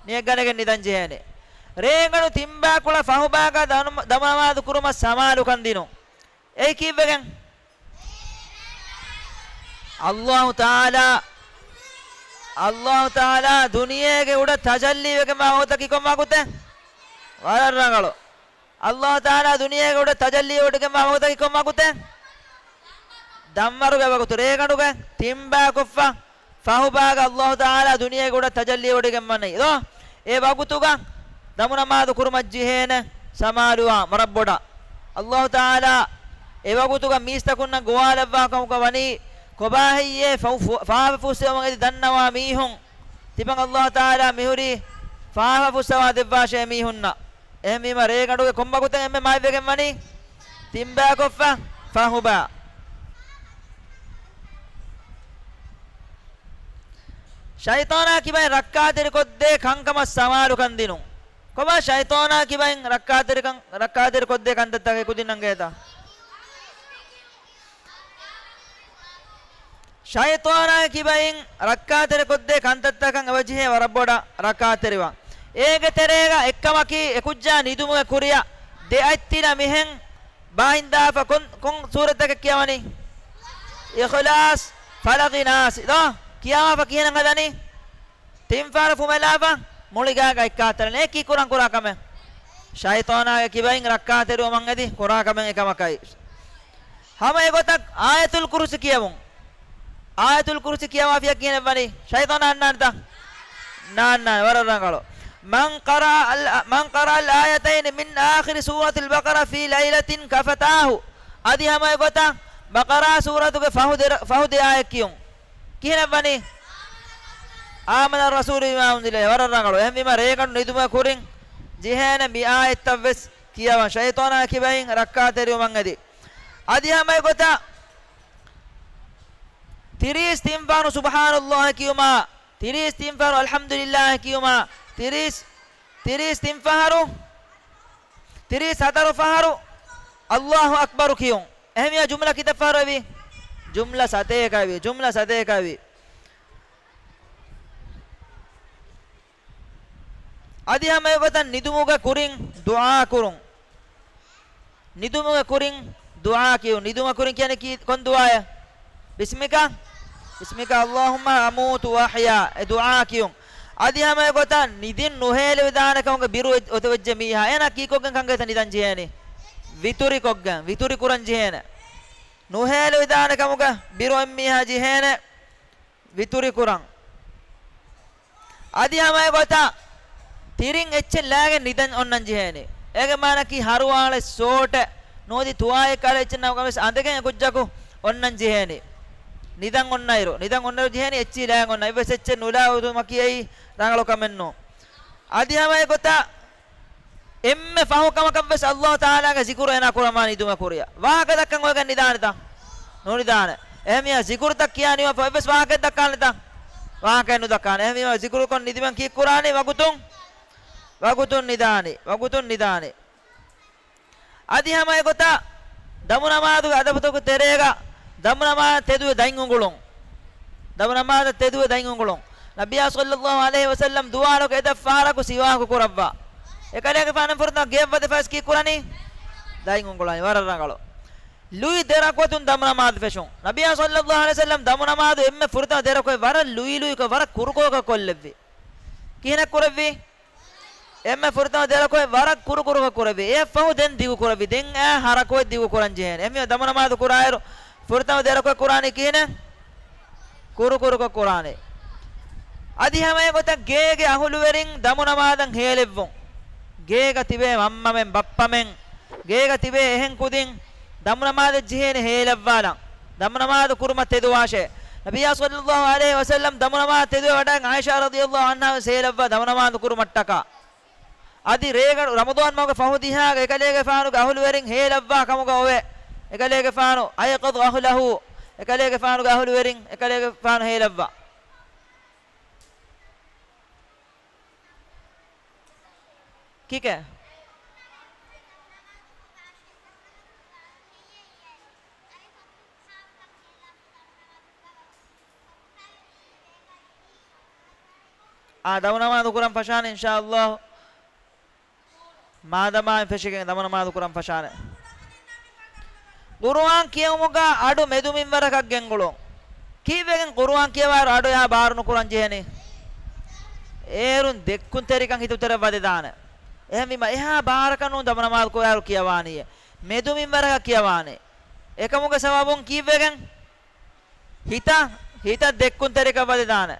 ނިޔަތްގަނެގެން ނިދަން ޖެހޭނެ. ރޭގަނޑު ތިންބައިކުޅަ ފަހުބައިގަ ދަނު-، ދަމުނަމާދު ކުރުމަށް ސަމާލުކަން ދިނުން. އެއީ ކީއްވެގެން؟ ﷲ ތަޢާލާ، ﷲ ތަޢާލާ ދުނިޔޭގެ އުޑަށް ތަޖައްލީވެގެންވާ ވަގުތަކީ ކޮން ވަގުތެއް؟ ވަރަށް ރަނގަޅު. އައްލާހު ތަޢާލާ ދުނިޔޭގެ އުޑަށް ތަޖައްލީވެވޮޑިގެންވާ ވަގުތަކީ ކޮން ވަގުތެއް؟ ދަންވަރުގެ ވަގުތު، ރޭގަނޑުގެ ތިންބައިކޮށްފަ ފަހުބައިގަ އައްލާހު ތަޢާލާ ދުނިޔޭގެ އުޑަށް ތަޖައްލީވެވޮޑިގެންވަނީ ދޯ؟ އެ ވަގުތުގަ ދަމުނަމާދު ކުރުމަށް ޖެހޭނެ ސަމާލުވާން ވަރަށް ބޮޑަށް. އައްލާހު ތަޢާލާ އެ ވަގުތުގަ މީސްތަކުންނަށް ގޮވާލައްވާ ކަމުގަ ވަނީ، ކޮބާހެއްޔޭ ފަހު-، ފު-، ފާފަ ފުއްސެވުމަށް އެދި ދަންނަވާ މީހުން؟ ތިބަން އައްލާހު ތަޢާލާ މިހުރީ ފާފަ ފުއްސަވާ ދެއްވާށޭ މީހުންނަށް. އެހެންވީމަ ރޭގަނޑުގެ ކޮން ވަގުތެއް އެންމެ މާތްވެގެން ވަނީ؟ ތިންބައިކޮށްފަ ފަހުބަ. ޝައިޠާނާ ކިބައިން ރައްކާތެރިކޮށްދޭ ކަންކަމަށް ސަމާލުކަން ދިނުން. ކޮބާ ޝައިޠާނާ ކިބައިން ރައްކާތެރިކަން، ރައްކާތެރިކޮށްދޭ ކަންތައްތަކެއް ކުދިންނަން ގޭތަ؟ ޝައިޠާނާ ކިބައިން ރައްކާތެރިކޮށްދޭ ކަންތައްތަކަށް އެބަޖެހޭ ވަރަށް ބޮޑަށް ރައްކާތެރިވާން. އޭގެ ތެރޭގަ އެއްކަމަކީ އެކުއްޖާ ނިދުމުގެ ކުރިއަށް ދެ އަތްތިލަ މިހެން ބާހިންދާފަ ކޮން، ކޮން ސޫރަތަކެއް ކިޔަވަނީ؟ އިޚްލާޞް، ފަލަޤި، ނާސް. ދޯ؟ ކިޔާފަ ކިހިނެއް ހަދަނީ؟ ތިންފަހަރު ފުމެލާފަ މުޅިގާގަ އެއްކާތެރި. އެ ކީ ކުރަން ކުރާ ކަމެއް؟ ޝައިޠާނާގެ ކިބައިން ރައްކާތެރިވުމަށް އެދި ކުރާ ކަމެއް އެކަމަކަށް. ހަމަ އެގޮތަށް އާޔަތުލް ކުރުސި ކިޔަވުން. އާޔަތުލް ކުރުސި ކިޔަވާފިޔަ ކިހިނެއް ވަނީ؟ ޝައިޠާނާ އަންނާނެތަ؟ ނާންނާނެ. ވަރަށް ރަނގަޅު. مَنْ قَرَأَ ال-، مَنْ قَرَأَ الْآيَتَيْنِ مِنْ آخِرِ سُورَةِ الْبَقَرَةِ فِي لَيْلَةٍ كَفَتَاهُ. އަދި ހަމަ އެގޮތަށް ބަޤަރާ ސޫރަތުގެ ފަހު ދެ، ފަހު ދެ އާޔަތް ކިޔުން. ކިހިނެއް ވަނީ؟ آمَنَ الرَّسُولُ بِمَا أُنْزِلَ. ވަރަށް ރަނގަޅު. އެހެންވީމަ ރޭގަނޑު ނިދުމުގެ ކުރިން ޖެހޭނެ މި އާޔަތްތައް ވެސް ކިޔަވަން. ޝައިޠާނާ ކިބައިން ރައްކާތެރިވުމަށް އެދި. އަދި ހަމަ އެގޮތަށް ތިރީސް ތިން ފަހަރު ސުބްޙާނައްލާހި ކިޔުމާ، ތިރީސް ތިން ފަހަރު އަލްޙަމްދުލިއްލާހި ކިޔުމާ، ތިރީސް، ތިރީސް ތިން ފަހަރު، ތިރީސް ހަތަރު ފަހަރު އައްލާހު އަކްބަރު ކިޔުން. އެހެންވިޔާ ޖުމްލަ ކިތައް ފަހަރު އެވީ؟ ޖުމްލަ ސަތޭކަ އެވީ، ޖުމްލަ ސަތޭކަ އެވީ. އަދި ހަމަ އެގޮތަށް ނިދުމުގެ ކުރިން ދުޢާ ކުރުން. ނިދުމުގެ ކުރިން ދުޢާ ކިޔުން. ނިދުމުގެ ކުރިން ކިޔަނީ ކީ، ކޮން ދުޢާއެއް؟ ބިސްމިކަ، ބިސްމިކަ اللهم أموت وأحيا. އެ ދުޢާ ކިޔުން. އަދި ހަމަ އެގޮތަށް ނިދިން ނުހޭލެވިދާނެ ކަމުގެ ބިރު އޮތެ، އޮތެވިއްޖެ މީހާ. އޭނާ ކީކޮށްގެން ކަންގޭތަ ނިދަން ޖެހޭނީ؟ ވިތުރިކޮށްގެން، ވިތުރި ކުރަން ޖެހޭނެ. ނުހޭލެވިދާނެ ކަމުގެ ބިރު އެއްމީހާ ޖެހޭނެ ވިތުރި ކުރަން. އަދި ހަމަ އެގޮތަށް ތިރިން އެއްޗެއް ލާގެން ނިދަން އޮންނަން ޖެހޭނެ. އޭގެ މާނަކީ ހަރުވާޅެއް ސޯޓެއް ނުވަދި ތުވާލެއް ކަހަލަ އެއްޗެއް ނަމަކަށް ވެސް އަނދެގެން އެކުއްޖަކު އޮންނަން ޖެހޭނެ. ނިދަން އޮންނައިރު، ނިދަން އޮންނައިރު ޖެހޭނެ އެއްޗިހި ލާގެން އޮންނަ. އެއްވެސް އެއްޗެއް ނުލާ އުދުމަކީ އެއީ ރަނގަޅު ކަމެއް ނޫން. އަދި ހަމަ އެގޮތަށް އެންމެ ފަހު ކަމަކަށް ވެސް އައްލާހު ތަޢާލާގެ ޒިކުރު އޭނާ ކުރަންވާނެ ނިދުމެ ކުރިއަށް. ވާހަކަ ދައްކަން އޮވެގެން ނިދާނެތަ؟ ނުނިދާނެ. އެހެންވިޔާ ޒިކުރުތައް ކިޔާ ނިމާފަ އެއްވެސް ވާހަކައެއް ދައްކާނެތަ؟ ވާހަކައެއް ނުދައްކާނެ. އެހެންވީމަ ޒިކުރުކޮށް ނިދިމަން ކީއްކުރާނީ؟ ވަގުތުން، ވަގުތުން ނިދާނީ. ވަގުތުން ނިދާނީ. އަދި ހަމަ އެގޮތަށް ދަމުނަމާދުގެ އަދަބުތަކުގެ ތެރޭގަ ދަމުނަމާދަށް ތެދުވެ ދަތް އުނގުޅުން. ދަމުނަމާދަށް ތެދުވެ ދަތް އުނގުޅުން. ނަބިއްޔާ ޞައްލައްލާހު ޢަލައިހި ވަސައްލަމް ދުވާލަކު އެތައް ފަހަރަކު ސިވާކު ކުރައްވާ. އެކަލޭގެފާނު ފުރަތަމަ ގެޔަށް ވަދެފަ ވެސް ކީއްކުރަނީ؟ ދަތް އުނގުޅާނީ. ވަރަށް ރަނގަޅު. ލުއި ދެ ރަކުޢަތުން ދަމުނަމާދު ފެށުން. ނަބިއްޔާ ޞައްލައްލާހު ޢަލައިހި ވަސައްލަމް ދަމުނަމާދު އެންމެ ފުރަތަމަ ދެ ރަކުޢަތް ވަރަށް ލުއިލުއިކޮށް، ވަރަށް ކުރުކުރުކޮށް ކޮށްލެއްވި. ކިހިނެއް ކުރެއްވީ؟ އެންމެ ފުރަތަމަ ދެ ރަކުޢަތް ވަރަށް ކުރުކުރުކޮށް ކުރެއްވި. އެއަށްފަހު ދެން ދިގު ކުރެއްވި. ދެން އެ ހަ ރަކުޢަތް ދިގު ކުރަން ޖެހޭނެ. އެހެންވީމަ ދަމުނަމާދު ކުރާއިރު ފުރަތަމަ ދެ ރަކުޢަތް ކުރާނީ ކިހިނެއް؟ ކުރުކުރުކޮށް ކުރާނެ. އަދި ހަމަ އެގޮތަށް ގޭގެ އަހުލުވެރިން ދަމުނަމާދަށް ހޭލެއްވުން. ގޭގަ ތިބޭ މަންމަމެން ބައްޕަމެން، ގޭގަ ތިބޭ އެހެން ކުދިން ދަމުނަމާދަށް ޖެހޭނެ ހޭލައްވާލަން. ދަމުނަމާދު ކުރުމަށް ތެދުވާށޭ. ނަބިއްޔާ ޞައްލައްލާހު ޢަލައިހި ވަސައްލަމް ދަމުނަމާދު ތެދުވެވަޑައިގެން ޢާއިޝާ ރަޟިޔައްލާހު ޢަންހާ ވެސް ހޭލައްވާ ދަމުނަމާދު ކުރުމަށްޓަކާ. އަދި ރޭގަނޑު ރަމަޟާން މަހުގެ ފަހު ދިހާގަ އެކަލޭގެފާނުގެ އަހުލުވެރިން ހޭލައްވާ ކަމުގަ އޮވޭ. އެކަލޭގެފާނު أيقظ أهله، އެކަލޭގެފާނުގެ އަހުލުވެރިން އެކަލޭގެފާނު ހޭލައްވާ. ކިކޭ؟ އާ، ދަމުނަމާދު ކުރަން ފަށާނެ އިންޝާﷲ. މާދަމާއިން ފެށިގެން ދަމުނަމާދު ކުރަން ފަށާނެ. ޤުރުއާން ކިޔެވުމުގަ އަޑު މެދު މިންވަރަކަށް ގެންގުޅުން. ކީއްވެގެން ޤުރުއާން ކިޔަވާއިރު އަޑު އެހާ ބާރު ނުކުރަން ޖެހެނީ؟ އޭރުން ދެއްކުންތެރިކަން ހިތުތެރެއަށް ވަދެދާނެ. އެހެންވީމަ އެހާ ބާރަކަށް ނޫން ދަމުނަމާދު ކުރާއިރު ކިޔަވާނީއޭ. މެދު މިންވަރަކަށް ކިޔަވާނެ. އެކަމުގެ ސަބަބުން ކީއްވެގެން؟ ހިތަށް، ހިތަށް ދެއްކުންތެރިކަން ވަދެދާނެ.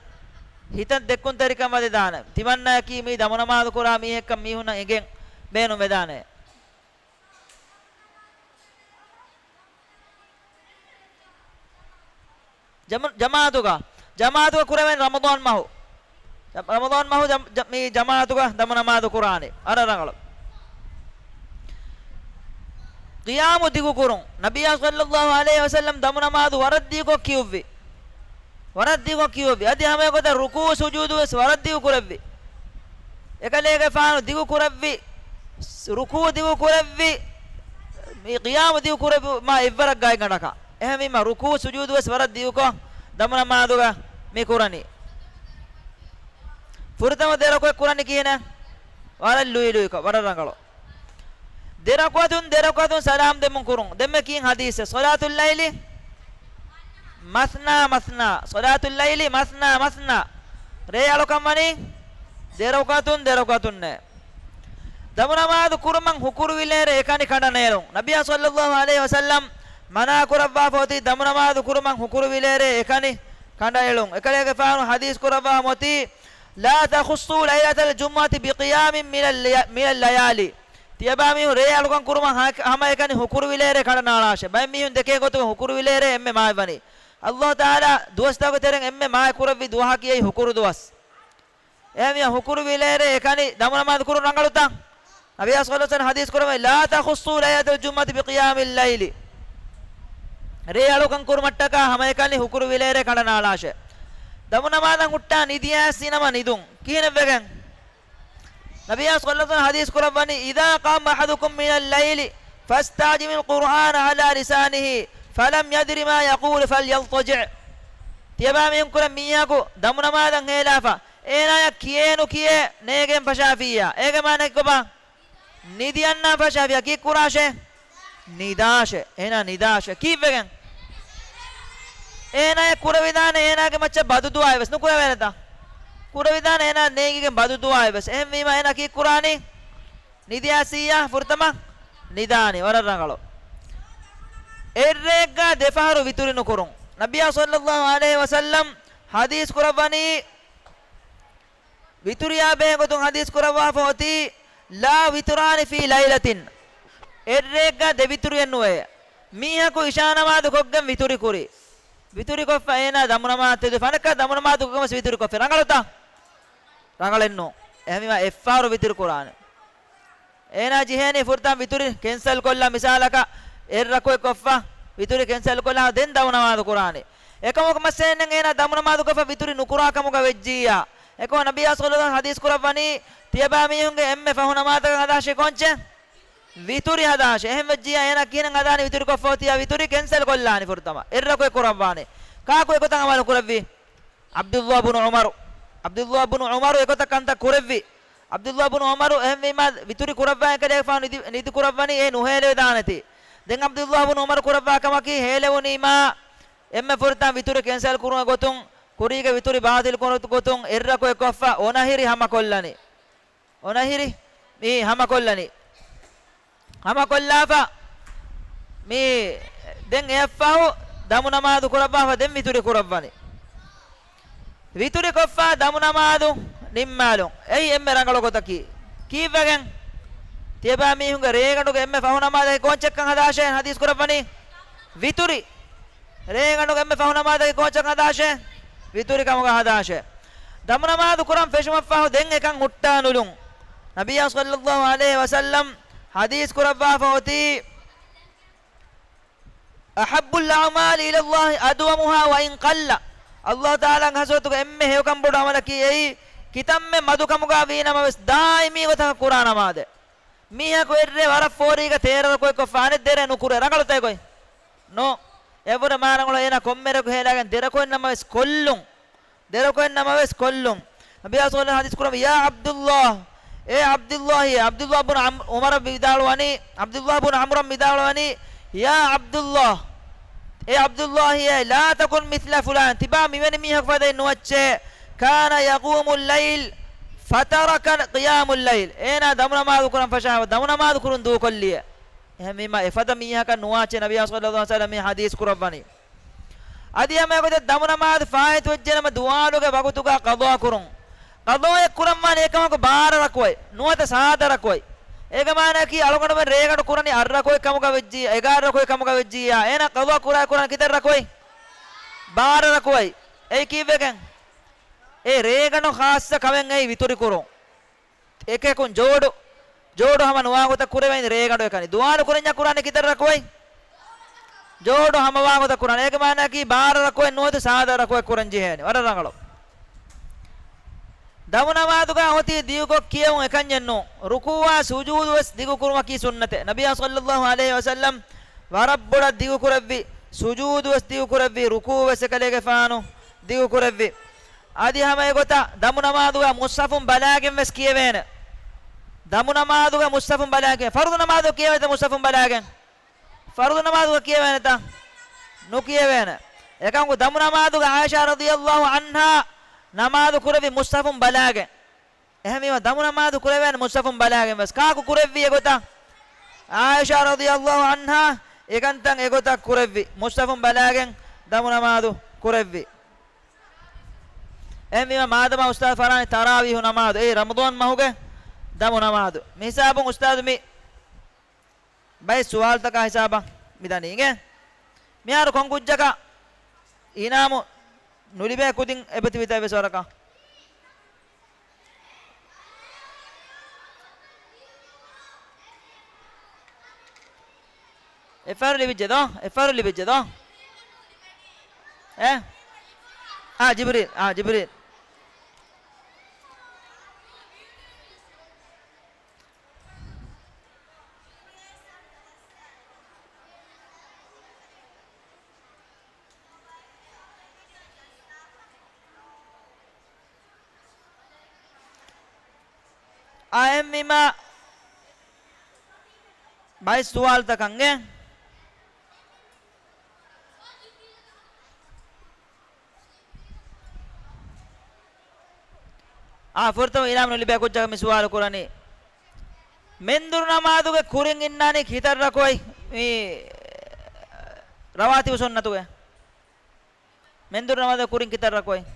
ހިތަށް ދެއްކުންތެރިކަން ވަދެދާނެ. ތިމަންނައަކީ މީ ދަމުނަމާދު ކުރާ މީހެއްކަން މީހުންނަށް އެނގެން ބޭނުން ވެދާނެ. ޖަމަ-، ޖަމާޢަތުގަ، ޖަމާޢަތުގަ ކުރެވެން ރަމަޟާން މަހު. ޖަ-، ރަމަޟާން މަހު ޖަ-، ޖަ-، މި ޖަމާޢަތުގަ ދަމުނަމާދު ކުރާނެ. ވަރަށް ރަނގަޅު. ޤިޔާމު ދިގުކުރުން. ނަބިއްޔާ ޞައްލައްލާހު ޢަލައިހި ވަސައްލަމް ދަމުނަމާދު ވަރަށް ދިގުކޮށް ކިޔުއްވި. ވަރަށް ދިގުކޮށް ކިޔުއްވި. އަދި ހަމައެގޮތަށް ރުކޫޢު ސުޖޫދު ވެސް ވަރަށް ދިގު ކުރެއްވި. އެކަލޭގެފާނު ދިގު ކުރެއްވި، ރުކޫޢު ދިގު ކުރެއްވި، މި ޤިޔާމު ދިގު ކުރެއްވި މާ އެއްވަރަށް ގާތްގަނޑަކަށް. އެހެންވީމަ ރުކޫޢު ސުޖޫދު ވެސް ވަރަށް ދިގުކޮށް ދަމުނަމާދުގަ މި ކުރަނީ. ފުރަތަމަ ދެރަކުޢަތް ކުރަނީ ކިހިނެއް؟ ވަރަށް ލުއިލުއިކޮށް، ވަރަށް ރަނގަޅު. ދެރަކުޢަތުން، ދެރަކުޢަތުން ސަލާމް ދެމުން ކުރުން. ދެންމެ ކީން ހަދީސެއް؟ ޞަލާތުލް ލައިލި މަސްނާ މަސްނާ. ޞަލާތުލް ލައިލި މަސްނާ މަސްނާ. ރޭ އަޅުކަން ވަނީ ދެރަކުޢަތުން، ދެރަކުޢަތުންނޭ. ދަމުނަމާދު ކުރުމަށް ހުކުރުވިލޭރޭ އެކަނި ކަނޑަނޭޅުން. ނަބިއްޔާ ޞައްލައްލާހު ޢަލައިހި ވަސައްލަމް މަނާ ކުރައްވާފަ އޮތީ ދަމުނަމާދު ކުރުމަށް ހުކުރުވިލޭރޭ އެކަނި ކަނޑައެޅުން. އެކަލޭގެފާނު ޙަދީޘް ކުރައްވާ އޮތީ، "لا تخصوا ليلة الجمعة بقيام من اللي-، من الليالي." ތިޔަބާ މީހުން ރޭ އަޅުކަން ކުރުމަށް ހަ-، ހަމައެކަނި ހުކުރުވިލޭރޭ ކަނޑަނާޅާށޭ. ބައެއް މީހުން ދެކޭ ގޮތުގަ ހުކުރުވިލޭރޭ އެންމެ މާތް ވަނީ. ﷲ ތަޢާލާ ދުވަސްތަކުގެ ތެރެއިން އެންމެ މާތް ކުރެއްވި ދުވަހަކީ އެއީ ހުކުރު ދުވަސް. އެހެންވިޔަ ހުކުރުވިލޭރޭ އެކަނި ދަމުނަމާދު ކުރުން ރަނގަޅުތަ؟ ނަބިއްޔާ ޞައްލައްލާހު ޢަލައިހި ވަސައްލަމް ޙަދީޘް ކުރައްވަނީ، "لا تخصوا ليلة الجمعة بقيام الليل." ރޭ އަޅުކަން ކުރުމަށްޓަކާ ހަމައެކަނި ހުކުރުވިލޭރޭ ކަނޑަނާޅާށޭ. ދަމުނަމާދަށް ހުއްޓާ ނިދިއައިސް ނަމަ ނިދުން. ކިހިނެއްވެގެން؟ ނަބިއްޔާ ޞައްލައްލާހު ޢަލައިހި ވަސައްލަމް ޙަދީޘް ކުރައްވަނީ، "إذا قام أحدكم من الليل فاستعجم القرآن على لسانه فلم يدر ما يقول فليضطجع." ތިޔަބާ މީހުން ކުރެ މީހަކު ދަމުނަމާދަށް ހޭލާފަ، އޭނާޔަށް ކިޔޭ ނުކިޔޭ ނޭގެން ފަށާފިއްޔާ. އޭގެ މާނަ ކޮބާ؟ ނިދިއަންނާ ފަށާފިއްޔާ. ކީއްކުރާށޭ؟ ނިދާށޭ. އޭނާ ނިދާށޭ. ކީއްވެގެން؟ އޭނާޔަށް ކުރެވިދާނެ އޭނާގެ މައްޗަށް ބަދުދުޢާއެއް ވެސް ނުކުރެވޭނެތަ؟ ކުރެވިދާނެ އޭނާ ނޭނގިގެން ބަދުދުޢާއެއް ވެސް. އެހެންވީމަ އޭނާ ކީއްކުރާނީ؟ ނިދިއައިސްފިއްޔާ ފުރަތަމަ ނިދާނީ. ވަރަށް ރަނގަޅު. އެއްރެއެއްގަ ދެފަހަރު ވިތުރި ނުކުރުން. ނަބިއްޔާ ޞައްލައްލާހު ޢަލައިހި ވަސައްލަމް ޙަދީޘް ކުރައްވަނީ، ވިތުރިއާ ބެހޭ ގޮތުން ޙަދީޘް ކުރައްވާފަ އޮތީ، "لا وتران في ليلة." އެއްރެއެއްގަ ދެ ވިތުރިއެއް ނުވޭ. މީހަކު އިޝާ ނަމާދު ކޮށްގެން ވިތުރި ކުރި. ވިތުރި ކޮށްފަ އޭނާ ދަމު ނަމާދު ތެދު ފަނަކަށް ދަމު ނަމާދު ކޮށްގެން ވެސް ވިތުރި ކޮށްފި. ރަނގަޅުތަ؟ ރަނގަޅެއް ނޫން. އެހެންވީމަ އެއްފަހަރު ވިތުރި ކުރާނެ. އޭނާ ޖެހޭނީ ފުރަތަމަ ވިތުރި ކެންސަލް ކޮށްލާ، މިސާލަކަށް އެއް ރަކުޢަތް ކޮށްފަ ވިތުރި ކެންސަލް ކޮށްލާ ދެން ދަމު ނަމާދު ކުރާނީ. އެކަމަކު މައްސަލައެއް ނެތް އޭނާ ދަމު ނަމާދު ކޮށްފަ ވިތުރި ނުކުރާ ކަމުގަ ވެއްޖިއްޔާ. އެކަމަކު ނަބިއްޔާ ޞައްލައްލާހު ޢަލައިހި ވަސައްލަމް ޙަދީޘް ކުރައްވަނީ، ތިޔަބާ މީހުންގެ އެންމެ ފަހު ނަމާދަކަށް ހަދާށޭ ކޯންޗެއް؟ ވިތުރި ހަދާށޭ. އެހެން ވެއްޖިއްޔާ އޭނާ ކިހިނެއް ހަދާނީ ވިތުރި ކޮށްފަ އޮތިއްޔާ ވިތުރި ކެންސަލް ކޮށްލާނީ ފުރަތަމަ. އެއް ރަކުޢަތް ކުރައްވާނީ. ކާކު އެގޮތަށް ޢަމަލު ކުރެއްވީ؟ ޢަބްދުﷲ ބުނު ޢުމަރު. ޢަބްދުﷲ ބުނު ޢުމަރު އެގޮތަށް ކަންތައް ކުރެއްވި. ޢަބްދުﷲ ބުނު ޢުމަރު އެހެންވީމާ ވިތުރި ކުރައްވާ އެކަލޭގެފާނު ނިދި، ނިދި ކުރައްވަނީ އެ ނުހޭލެވިދާނެތީ. ދެން ޢަބްދުﷲ ބުނު ޢުމަރު ކުރައްވާ ކަމަކީ ހޭލެވުނީމާ އެންމެ ފުރަތަމަ ވިތުރި ކެންސަލް ކުރުމުގެ ގޮތުން، ކުރީގެ ވިތުރި ބާޠިލް ކުރުމުގެ ގޮތުން އެއް ރަކުޢަތް ކޮށްފަ އޮނަހިރި ހަމަކޮށްލަނީ. އޮނަހިރި މި ހަމަކޮށްލަނީ. ހަމަކޮށްލާފަ މި ދެން އެއަށްފަހު ދަމު ނަމާދު ކުރައްވާފަ ދެން ވިތުރި ކުރައްވަނީ. ވިތުރި ކޮށްފަ ދަމު ނަމާދު ނިންމާލުން. އެއީ އެންމެ ރަނގަޅު ގޮތަކީ. ކީއްވެގެން؟ ތިޔަބާ މީހުންގެ ރޭގަނޑުގެ އެންމެ ފަހު ނަމާދަކީ ކޯންޗެއްކަން ހަދާށޭ ޙަދީޘް ކުރައްވަނީ؟ ވިތުރި. ރޭގަނޑުގެ އެންމެ ފަހު ނަމާދަކީ ކޯންޗަކަށް ހަދާށޭ؟ ވިތުރި ކަމުގަ ހަދާށޭ. ދަމު ނަމާދު ކުރަން ފެށުމަށްފަހު ދެން އެކަން ހުއްޓާ ނުލުން. ނަބިއްޔާ ޞައްލައްލާހު ޢަލައިހި ވަސައްލަމް ޙަދީޘް ކުރައްވާފަ އޮތީ، "أحب الأعمال إلى الله أدومها وإن قل." ﷲ ތަޢާލާގެ ޙަޟްރަތުގަ އެންމެ ހެޔޮކަން ބޮޑު ޢަމަލަކީ އެއީ، ކިތަންމެ މަދު ކަމުގަ ވީނަމަވެސް ދާއިމީ ގޮތަކަށް ކުރާ ނަމާދެއް. މީހަކު އެއްރޭ ވަރަށް ފޯރީގަ ތޭރަ ރަކުޢަތް ކޮށްފަ އަނެއް ދެރޭ ނުކުރޭ، ރަނގަޅުތަ އެގޮތް؟ ނޯ. އެއަށްވުރެ މާ ރަނގަޅު އޭނާ ކޮންމެ ރަކުޢަތް ހޭލާގެން ދެ ރަކުޢަތް ނަމަވެސް ކޮށްލުން. ދެ ރަކުޢަތް ނަމަވެސް ކޮށްލުން. ނަބިއްޔާ ޞައްލައްލާހު ޢަލައިހި ވަސައްލަމް ޙަދީޘް ކުރައްވަނީ، ޔާ ޢަބްދުﷲ، އޭ ޢަބްދުﷲ، ޢަބްދުﷲ ބުނު ޢަމް-، ޢުމަރަށް ވިދާޅުވަނީ، ޢަބްދުﷲ ބުނު ޢަމްރަށް ވިދާޅުވަނީ، ޔާ ޢަބްދުﷲ، އޭ ޢަބްދުﷲ، އޭ، لا تكن مثل فلان، ތިބާ މިވެނި މީހަކު ފަދައިން ނުވައްޗޭ، كان يقوم الليل ފަތަރަކަ ޤިޔާމުއްލައިލް، އޭނާ ދަމުނަމާދު ކުރަން ފަށާފަ، ދަމުނަމާދު ކުރުން ދޫކޮށްލިއެ. އެހެންވީމަ، އެފަދަ މީހަކަށް ނުވާޗޭ ނަބިއްޔާ ޞައްލައްލާހު ޢަލައިހި ވަސައްލަމް މި ޙަދީޘް ކުރައްވަނީ. އަދި ހަމަ އެގޮތަށް ދަމުނަމާދު ފާއިތުވެއްޖެނަމަ ދުވާލުގެ ވަގުތުގަ ޤަޟާ ކުރުން. ޤަޟާއެއް ކުރަންވާނެ އެކަމަކު ބާރަ ރަކުޢަތް، ނުވަތަ ސާދަ ރަކުޢަތް. އޭގެ މާނައަކީ އަޅުގަނޑުމެން ރޭގަނޑު ކުރަނީ އަށް ރަކުޢަތް ކަމުގަ ވެއްޖިއްޔާ، އެގާރަ ރަކުޢަތް ކަމުގަ ވެއްޖިއްޔާ، އޭނާ ޤަޟާ ކުރާ ކުރަން ކިތައް ރަކުޢަތް؟ ބާރަ ރަކުޢަތް. އެއީ ކީއްވެގެން؟ އެ ރޭގަނޑު ޚާއްޞަ ކަމެއް އެއީ ވިތުރި ކުރުން. އެކަކުން ޖޯޑު، ޖޯޑު ހަމަ ނުވާގޮތަށް ކުރެވޭނެ ރޭގަނޑު އެކަނި. ދުވާލު ކުރަންޏާ ކުރާނެ ކިތައް ރަކުޢަތް؟ ޖޯޑު ހަމަވާ ގޮތަށް ކުރާނެ. އޭގެ މާނައަކީ ބާރަ ރަކުޢަތް ނުވަތަ ސާދަ ރަކުޢަތް ކުރަން ޖެހޭނެ. ވަރަށް ރަނގަޅު. ދަމުނަމާދުގަ އޮތީ ދިގުކޮށް ކިޔެވުން އެކަންޏެއް ނޫން. ރުކޫޢާ ސުޖޫދު ވެސް ދިގު ކުރުމަކީ ސުންނަތެއް. ނަބިއްޔާ ޞައްލައްލާހު ޢަލައިހި ވަސައްލަމް ވަރަށް ބޮޑަށް ދިގު ކުރެއްވި، ސުޖޫދު ވެސް ދިގު ކުރެއްވި، ރުކޫޢު ވެސް އެކަލޭގެފާނު ދިގު ކުރެއްވި. އަދި ހަމަ އެގޮތަށް ދަމުނަމާދުގަ މުޞްޙަފުން ބަލާގެން ވެސް ކިޔެވޭނެ. ދަމުނަމާދުގަ މުޞްޙަފުން ބަލާގެން. ފަރުޟު ނަމާދު ކިޔެވޭތަ މުޞްޙަފުން ބަލާގެން؟ ފަރުޟު ނަމާދުގަ ކިޔެވޭނެތަ؟ ނުކިޔެވޭނެ. އެކަމަކު ދަމު ނަމާދުގަ ޢާއިޝާ ރަޟިޔަﷲ ޢަންހާ ނަމާދު ކުރެއްވި މުޞްޙަފުން ބަލާގެން. އެހެންވީމަ ދަމު ނަމާދު ކުރެވޭނެ މުޞްޙަފުން ބަލާގެން ވެސް. ކާކު ކުރެއްވީ އެގޮތަށް؟ ޢާއިޝާ ރަޟިޔަﷲ ޢަންހާ އެކަންތައް އެގޮތަށް ކުރެއްވި. މުޞްޙަފުން ބަލާގެން ދަމު ނަމާދު ކުރެއްވި. އެހެންވީމަ މާދަމާ އުސްތާޛު ފަރާނީ ތަރާވީޙު ނަމާދު، އެއީ ރަމަޟާން މަހުގެ ދަމު ނަމާދު. މި ހިސާބުން އުސްތާޛު މި ބައެއް ސުވާލުތަކާ ހިސާބަށް މިދަނީ އިނގޭ. މިހާރު ކޮން ކުއްޖަކަށް އިނާމު ނުލިބޭ ކުދިން އެބަތިބިތަ އެއްވެސް ވަރަކަށް؟ އެއްފަހަރު ލިބިއްޖެ ދޯ؟ އެއްފަހަރު ލިބިއްޖެ ދޯ؟ އެ؟ އާ، ޖިބްރީލް. އާ، ޖިބްރީލް. އައެއްމިމާ ބައެއް ސުވާލުތަކަށް އެ. އާ، ފުރަތަމަ އިނާމް ނުލިބޭ ކުއްޖަކަށް މި ސުވާލު ކުރަނީ، މެންދުރު ނަމާދުގެ ކުރިން އިންނާނީ ކިތައް ރަކުޢަތް މި ރަވާތިބު ސުންނަތުގެ؟ މެންދުރު ނަމާދުގެ ކުރިން ކިތައް ރަކުޢަތް؟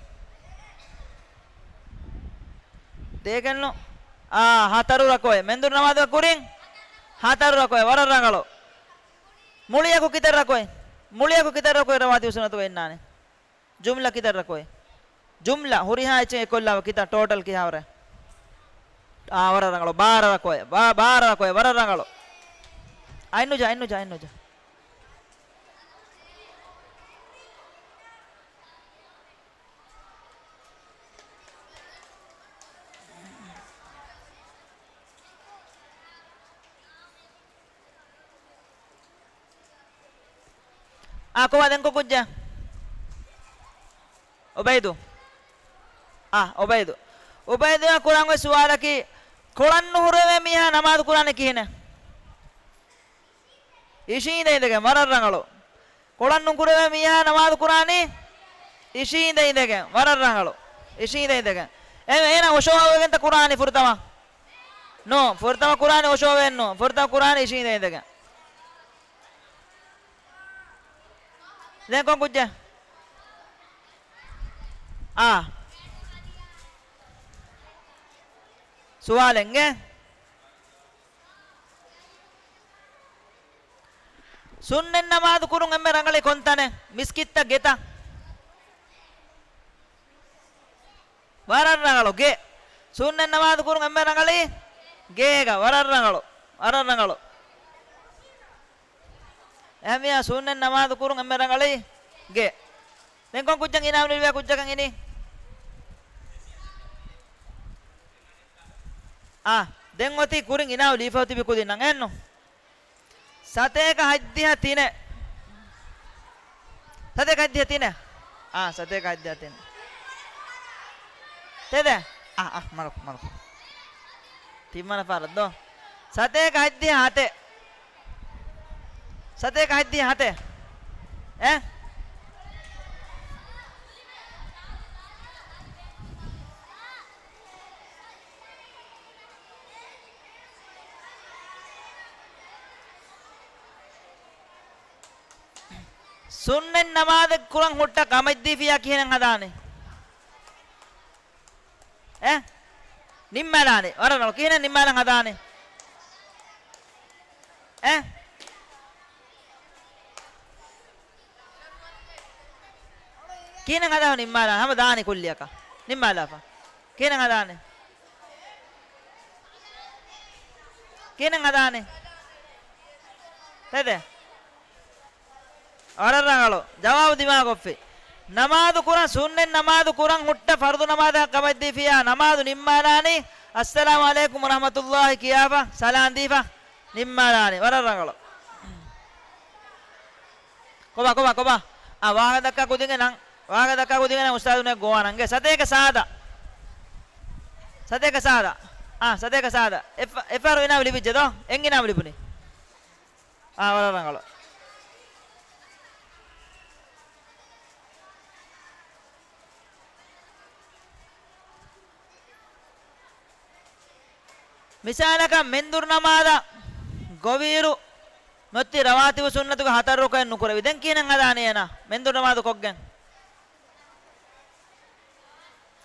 ދޭކެއްނު. އާ، ހަތަރު ރަކުޢަތް. މެންދުރު ނަމާދުގެ ކުރިން ހަތަރު ރަކުޢަތް. ވަރަށް ރަނގަޅު. މުޅިއަކު ކިތައް ރަކުޢަތް؟ މުޅިއަކު ކިތައް ރަކުޢަތް ރަވާތިބު ސުންނަތުގަ އިންނާނެ؟ ޖުމްލަ ކިތައް ރަކުޢަތް؟ ޖުމްލަ ހުރިހާ އެއްޗެއް އެއްކޮށްލާފަ ކިތައް ޓޯޓަލް ކިހާވަރެއް؟ އާ، ވަރަށް ރަނގަޅު. ބާރަ ރަކުޢަތް. ބާ-، ބާރަ ރަކުޢަތް. ވަރަށް ރަނގަޅު. އައިންނުޖަ، އައިންނުޖަ، އައިންނުޖަ. އާ، ކޮބާ ދެން ކޮ ކުއްޖެއް؟ އުބައިދު. އާ، އުބައިދު. އުބައިދުއާ ކުރަން އޮތް ސުވާލަކީ، ކޮޅަށް ނުކުރެވޭ މީހާ ނަމާދު ކުރާނީ ކިހިނެއް؟ އިށީނދެ އިނދެގެން. ވަރަށް ރަނގަޅު. ކޮޅަށް ނުކުރެވޭ މީހާ ނަމާދު ކުރާނީ އިށީނދެ އިނދެގެން. ވަރަށް ރަނގަޅު. އިށީނދެ އިނދެގެން. އެ-، އޭނަ އޮށޯވެގެންތަ ކުރާނީ ފުރަތަމަ؟ ނޫން. ފުރަތަމަ ކުރާނީ އޮށޯވެގެން ނޫން. ފުރަތަމަ ކުރާނީ އިށީނދެ އިނދެގެން. ދެން ކޮން ކުއްޖެއް؟ އާ. ސުވާލެއް އިނގޭ. ސުންނަތް ނަމާދު ކުރުން އެންމެ ރަނގަޅީ ކޮންތަނެއް؟ މިސްކިތްތަ ގެތަ؟ ވަރަށް ރަނގަޅު، ގެ. ސުންނަތް ނަމާދު ކުރުން އެންމެ ރަނގަޅީ ގޭގަ. ވަރަށް ރަނގަޅު، ވަރަށް ރަނގަޅު. އެހެންވިޔާ ސުންނަތް ނަމާދު ކުރުން އެންމެ ރަނގަޅީ ގެ. ދެން ކޮން ކުއްޖެއް އިނާމް ލިބޭ ކުއްޖަކަށް އިނީ؟ އާ، ދެން އޮތީ ކުރިން އިނާމް ލީފަ ތިބި ކުދިންނަށް އެއްނު؟ ސަތޭކަ ހަތްދިހަ ތިނެއް. ސަތޭކަ ހަތްދިހަ ތިނެއް. އާ، ސަތޭކަ ހަތްދިހަ ތިނެއް. ތެދެއް. އާ، އާ، މަރު، މަރު. ތިންވަނަ ފަހަރަށް ދޯ. ސަތޭކަ ހަތްދިހަ ހަތެއް. ސަތޭކަ ހަތްދިހަ ހަތެއް. އެ؟ ސުންނަތް ނަމާދެއް ކުރަން ހުއްޓަ ކަމެއްދީފިޔާ ކިހިނެއް ހަދާނެ؟ އެ؟ ނިންމާލާނެ. ވަރަށް ރަނގަޅު. ކިހިނެއް ނިންމާލަން ހަދާނެ؟ އެ؟ ކިހިނެއް ހަދާފަ ނިންމާލާނެ؟ ހަމަ ދާނީ ކުއްލިއަކަށް. ނިންމާލާފަ. ކިހިނެއް ހަދާނެ؟ ކިހިނެއް ހަދާނެ؟ ތެދެއް؟ ވަރަށް ރަނގަޅު. ޖަވާބު ދިމާކޮށްފި. ނަމާދު ކުރަން، ސުންނަތް ނަމާދު ކުރަން ހުއްޓަ ފަރުޟު ނަމާދަށް ކަމެއްދީފިޔާ، ނަމާދު ނިންމާލާނީ، އައްސަލާމު ޢަލައިކުމް ވަރަޙްމަތުﷲ ކިޔާފަ، ސަލާން ދީފަ، ނިންމާލާނީ. ވަރަށް ރަނގަޅު. ކޮބާ، ކޮބާ، ކޮބާ؟ އާ، ވާހަކަ ދައްކާ ކުދިންގެ ނަން، ވާހަކަ ދައްކާ ކުދިންގެ ނަން އުސްތާޛު ނޭ ގޮވާ ނަންގެ. ސަތޭކަ ސާދަ. ސަތޭކަ ސާދަ. އާ، ސަތޭކަ ސާދަ. އެއް ފަ-، އެއްފަހަރު އިނާމް ލިބިއްޖެ ދޯ؟ އެއް އިނާމް ލިބުނީ. އާ، ވަރަށް ރަނގަޅު. މިސާލަކަށް މެންދުރު ނަމާދަށް ގޮވިއިރު މިއޮތީ ރަވާތިބު ސުންނަތުގެ ހަތަރު ރުކުޢަތް ނުކުރެވި. ދެން ކިހިނެއް ހަދާނީ އޭނާ މެންދުރު ނަމާދު ކޮށްގެން؟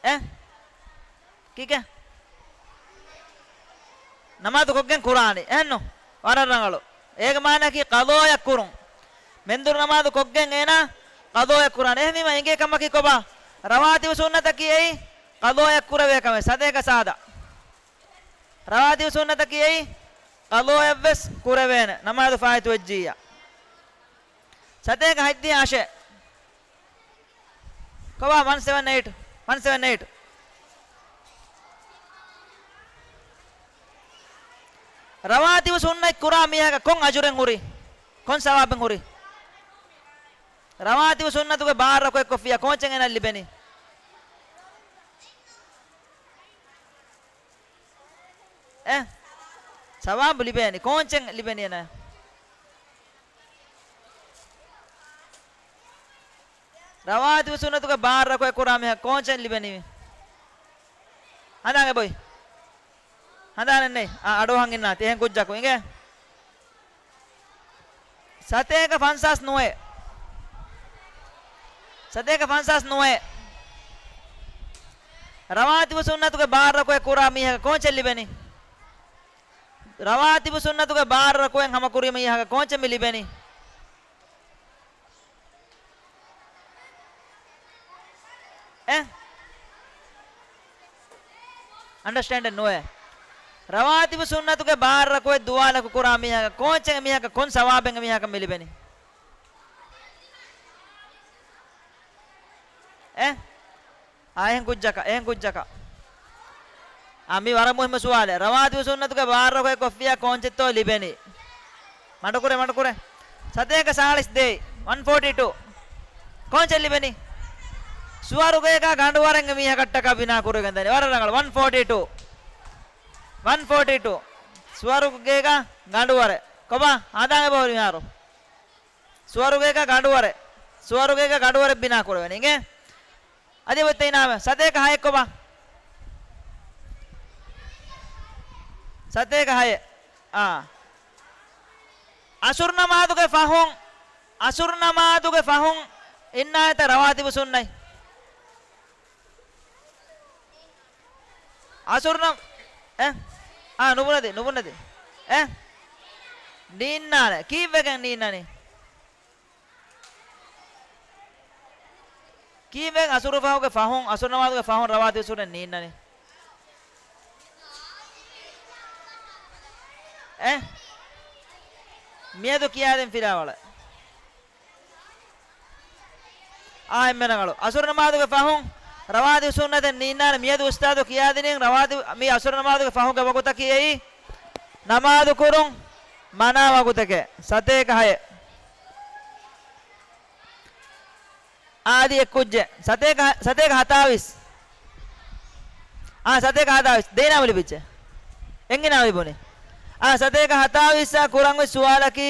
އެ؟ ކީކޭ؟ ނަމާދު ކޮށްގެން ކުރާނީ. އެހެންނު؟ ވަރަށް ރަނގަޅު. އޭގެ މާނައަކީ ޤަޟާއަށް ކުރުން. މެންދުރު ނަމާދު ކޮށްގެން އޭނާ ޤަޟާއަށް ކުރާނެ. އެހެންވީމަ އެނގޭ ކަމަކީ ކޮބާ؟ ރަވާތިބު ސުންނަތަކީ އެއީ ޤަޟާއަށް ކުރެވޭ ކަމެއް. ސަތޭކަ ސާދަ. ރަވާތިބު ސުންނަތަކީ އެއީ ޤަޟާއަށްވެސް ކުރެވޭނެ. ނަމާދު ފާއިތުވެއްޖިއްޔާ. ސަތޭކަ ހަތްދިހަ އަށެއް. ކޮބާ ވަން ސެވަން އެއިޓް، ވަން ސެވަން އެއިޓް. ރަވާތިބު ސުންނަތް ކުރާ މީހަކަށް ކޮން އަޖުރެއް ހުރި؟ ކޮން ސަވާބެއް ހުރި؟ ރަވާތިބު ސުންނަތުގެ ބާރަ ރަކުޢަތް ކޮށްފިޔާ ކޯންޗެއް އޭނަ ލިބެނީ؟ އެ؟ ސަވާބު ލިބޭނީ. ކޯންޗެއް ލިބެނީ އޭނަ؟ ރަވާތިބު ސުންނަތުގެ ބާރަ ރަކުޢަތް ކުރާ މީހަކަށް ކޯންޗެއް ލިބެނީ؟ ހަނދާން އެބޮތް. ހަނދާނެއް ނެތް. އާ، އަޑުއަހަން އިންނާތި. އެހެން ކުއްޖަކު އިނގޭ. ސަތޭކަ ފަންސާސް ނުވައެއް. ސަތޭކަ ފަންސާސް ނުވައެއް. ރަވާތިބު ސުންނަތުގެ ބާރަ ރަކުޢަތް ކުރާ މީހަކަށް ކޯންޗެއް ލިބެނީ؟ ރަވާތިބު ސުންނަތުގެ ބާރަ ރަކުޢަތް ހަމަކުރި މީހަކަށް ކޯންޗެއް މި ލިބެނީ؟ އެ؟ އަންޑަސްޓޭންޑެއް ނުވޭ. ރަވާތިބު ސުންނަތުގެ ބާރަ ރަކުޢަތް ދުވާލަކު ކުރާ މީހަކަށް ކޯންޗެއް މީހަކަށް ކޮން ސަވާބެއް މީހަކަށް މި ލިބެނީ؟ އެ؟ އާ، އެހެން ކުއްޖަކަށް، އެހެން ކުއްޖަކަށް. އާ، މީ ވަރަށް މުހިއްމު ސުވާލެއް. ރަވާތިބު ސުންނަތުގެ ބާރަ ރަކުޢަތް ކޮށްފިޔާ ކޯންޗެއްތޯ ލިބެނީ؟ މަޑުކުރޭ، މަޑުކުރޭ. ސަތޭކަ ސާޅީސް ދޭއް، ވަން ފޯޓީ ޓޫ. ކޯންޗެއް ލިބެނީ؟ ސުވަރުގޭގަ ގަނޑުވަރެއް މީހަކަށްޓަކާ ބިނާ ކުރެވިގެންދަނީ. ވަރަށް ރަނގަޅު. ވަން ފޯޓީ ޓޫ. ވަން ފޯޓީ ޓޫ. ސުވަރުގޭގަ ގަނޑުވަރެއް. ކޮބާ؟ ހަނދާން އެބަހުރި މިހާރު. ސުވަރުގޭގަ ގަނޑުވަރެއް. ސުވަރުގޭގަ ގަނޑުވަރެއް ބިނާ ކުރެވެނީ. އިނގޭ؟ އަދި އޮތްތަ އިނާމެއް؟ ސަތޭކަ ހައެއް ކޮބާ؟ ސަތޭކަ ހައެއް. އާ. އަސުރު ނަމާދުގެ ފަހުން، އަސުރު ނަމާދުގެ ފަހުން އިންނާނެތަ ރަވާތިބު ސުންނަތް؟ އަސުރު ނަމް-، އެ؟ އާ، ނުބުނެދި، ނުބުނެދި. އެ؟ ނީންނާނެ. ކީއްވެގެން ނީންނަނީ؟ ކީއްވެގެން އަސުރު ފަހުގެ ފަހުން، އަސުރު ނަމާދުގެ ފަހުން ރަވާތިބު ސުންނަތް ނީންނަނީ؟ އެ؟ މިއަދު ކިޔާދިން ފިލާވަޅެއް. އާ، އެންމެ ރަނގަޅު. އަސުރު ނަމާދުގެ ފަހުން ރަވާތިބު ސުންނަތެއް ނީންނާނެ. މިއަދު އުސްތާޛު ކިޔާދިނީ ރަވާތިބު، މި އަސުރު ނަމާދުގެ ފަހުގެ ވަގުތަކީ އެއީ ނަމާދު ކުރުން މަނާ ވަގުތެކޭ. ސަތޭކަ ހައެއް. އާ، އަދި އެއްކުއްޖެއް. ސަތޭކަ، ސަތޭކަ ހަތާވީސް. އާ، ސަތޭކަ ހަތާވީސް. ދެ އިނާމު ލިބިއްޖެ. އެއް އިނާމު ލިބުނީ. އާ، ސަތޭކަ ހަތާވީސްއާ ކުރަން އޮތް ސުވާލަކީ،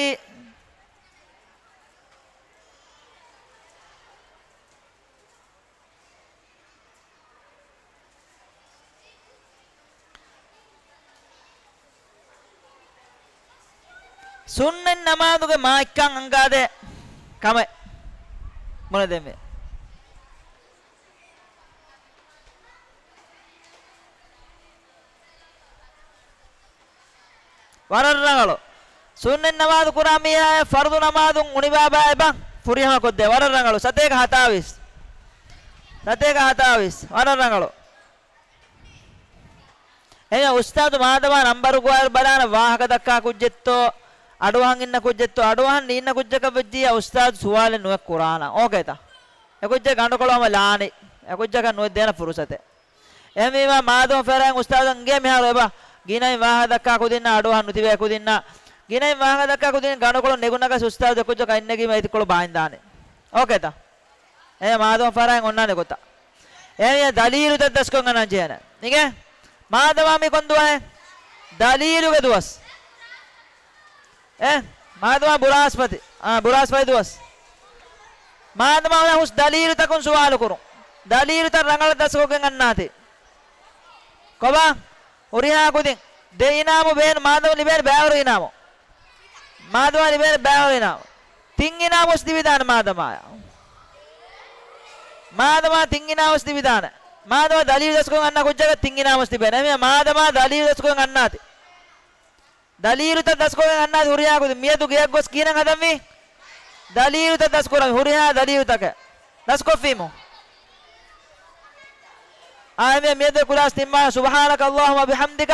ސުންނަތް ނަމާދުގެ މާތްކަން އަންގާދޭ ކަމެއް. މުނެދެމެ. ވަރަށް ރަނގަޅު. ސުންނަތް ނަމާދު ކުރާ މީހާ ފަރުޟު ނަމާދުން އުނިބާބާއެބަ ފުރިހަމަ ކޮށްދޭ. ވަރަށް ރަނގަޅު. ސަތޭކަ ހަތާވީސް. ސަތޭކަ ހަތާވީސް. ވަރަށް ރަނގަޅު. އެހެން އުސްތާޛު މާދަމާ ނަންބަރު ގޮވާއިރު ބަލާނަ ވާހަކަ ދައްކާ ކުއްޖެއްތޯ، އަޑުއަހަން އިންނަ ކުއްޖެއްތޯ، އަޑުއަހަން ނީންނަ ކުއްޖަކަށް ވެއްޖިއްޔާ އުސްތާޛު ސުވާލެއް ނުވެ ކުރާނަ. އޯކޭތަ؟ އެކުއްޖެއް ގަނޑުކޮޅު ހަމަ ލާނީ. އެކުއްޖަކަށް ނުވެ ދޭނަ ފުރުސަތެއް. އެހެންވީމާ މާދަމާ ފަރާތް އުސްތާޛަށް އިނގޭ މިހާރު އެބަ ގިނައިން ވާހަކަ ދައްކާ ކުދިންނާ އަޑުއަހަން ނުތިބޭ ކުދިންނާ، ގިނައިން ވާހަކަ ދައްކާ ކުދިން ގަނޑުކޮޅު ނެގުނަކަސް އުސްތާޛު އެކުއްޖަކަށް އިންނެގީމަ އެތިކޮޅު ބާއިންދާނެ. އޯކޭތަ؟ އެ މާދަމާ ފަރާތް އޮންނާނެ ގޮތަށް. އެހެންވީމާ ދަލީލުތައް ދަސްކޮށް އަންނަން ޖެހޭނެ. އިނގޭ؟ މާދަމާ މި ކޮން ދުވަހެއް؟ ދަލީލުގެ ދުވަސް. އެ، މާދަމާ ބުރާސްފަތި. އާ، ބުރާސްފަތި ދުވަސް. މާދަމާ ހުސް ދަލީލުތަކުން ސުވާލު ކުރުން. ދަލީލުތައް ރަނގަޅަށް ދަސްކޮށްގެން އަންނާތި. ކޮބާ؟ ހުރިހާ ކުދިން. ދެ އިނާމު ބޭނު، މާދަމާ ލިބޭނެ ބައިވަރު އިނާމު. މާދަމާ ލިބޭނެ ބައިވަރު އިނާމު. ތިން އިނާމު ވެސް ލިބިދާނެ މާދަމާޔަށް. މާދަމާ ތިން އިނާމު ވެސް ލިބިދާނެ. މާދަމާ ދަލީލު ދަސްކޮށް އަންނަ ކުއްޖަކަށް ތިން އިނާމު ވެސް ލިބޭނެ. އެހެންވީމާ މާދަމާ ދަލީލު ދަސްކޮށް އަންނާތި. ދަލީލުތައް ދަސްކޮށް އަންނާ ހުރިހާ ކުދިން. މިއަދު ގެޔަށް ގޮސް ކިހިނެއް ހަދަންވީ؟ ދަލީލުތައް ދަސްކުރަން. ހުރިހާ ދަލީލުތަކެއް ދަސްކޮށްފީމު. އާ، އެހެންވީމާ މިއަދު ކުލާސް ތިން މާ. سبحانك اللهم وبحمدك،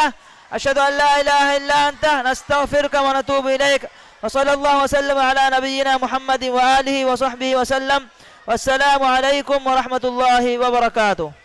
أشهد أن لا إله إلا أنت، نستغفرك ونتوب إليك. وصلى الله وسلم على نبينا محمد وآله وصحبه وسلم. والسلام عليكم ورحمة الله وبركاته.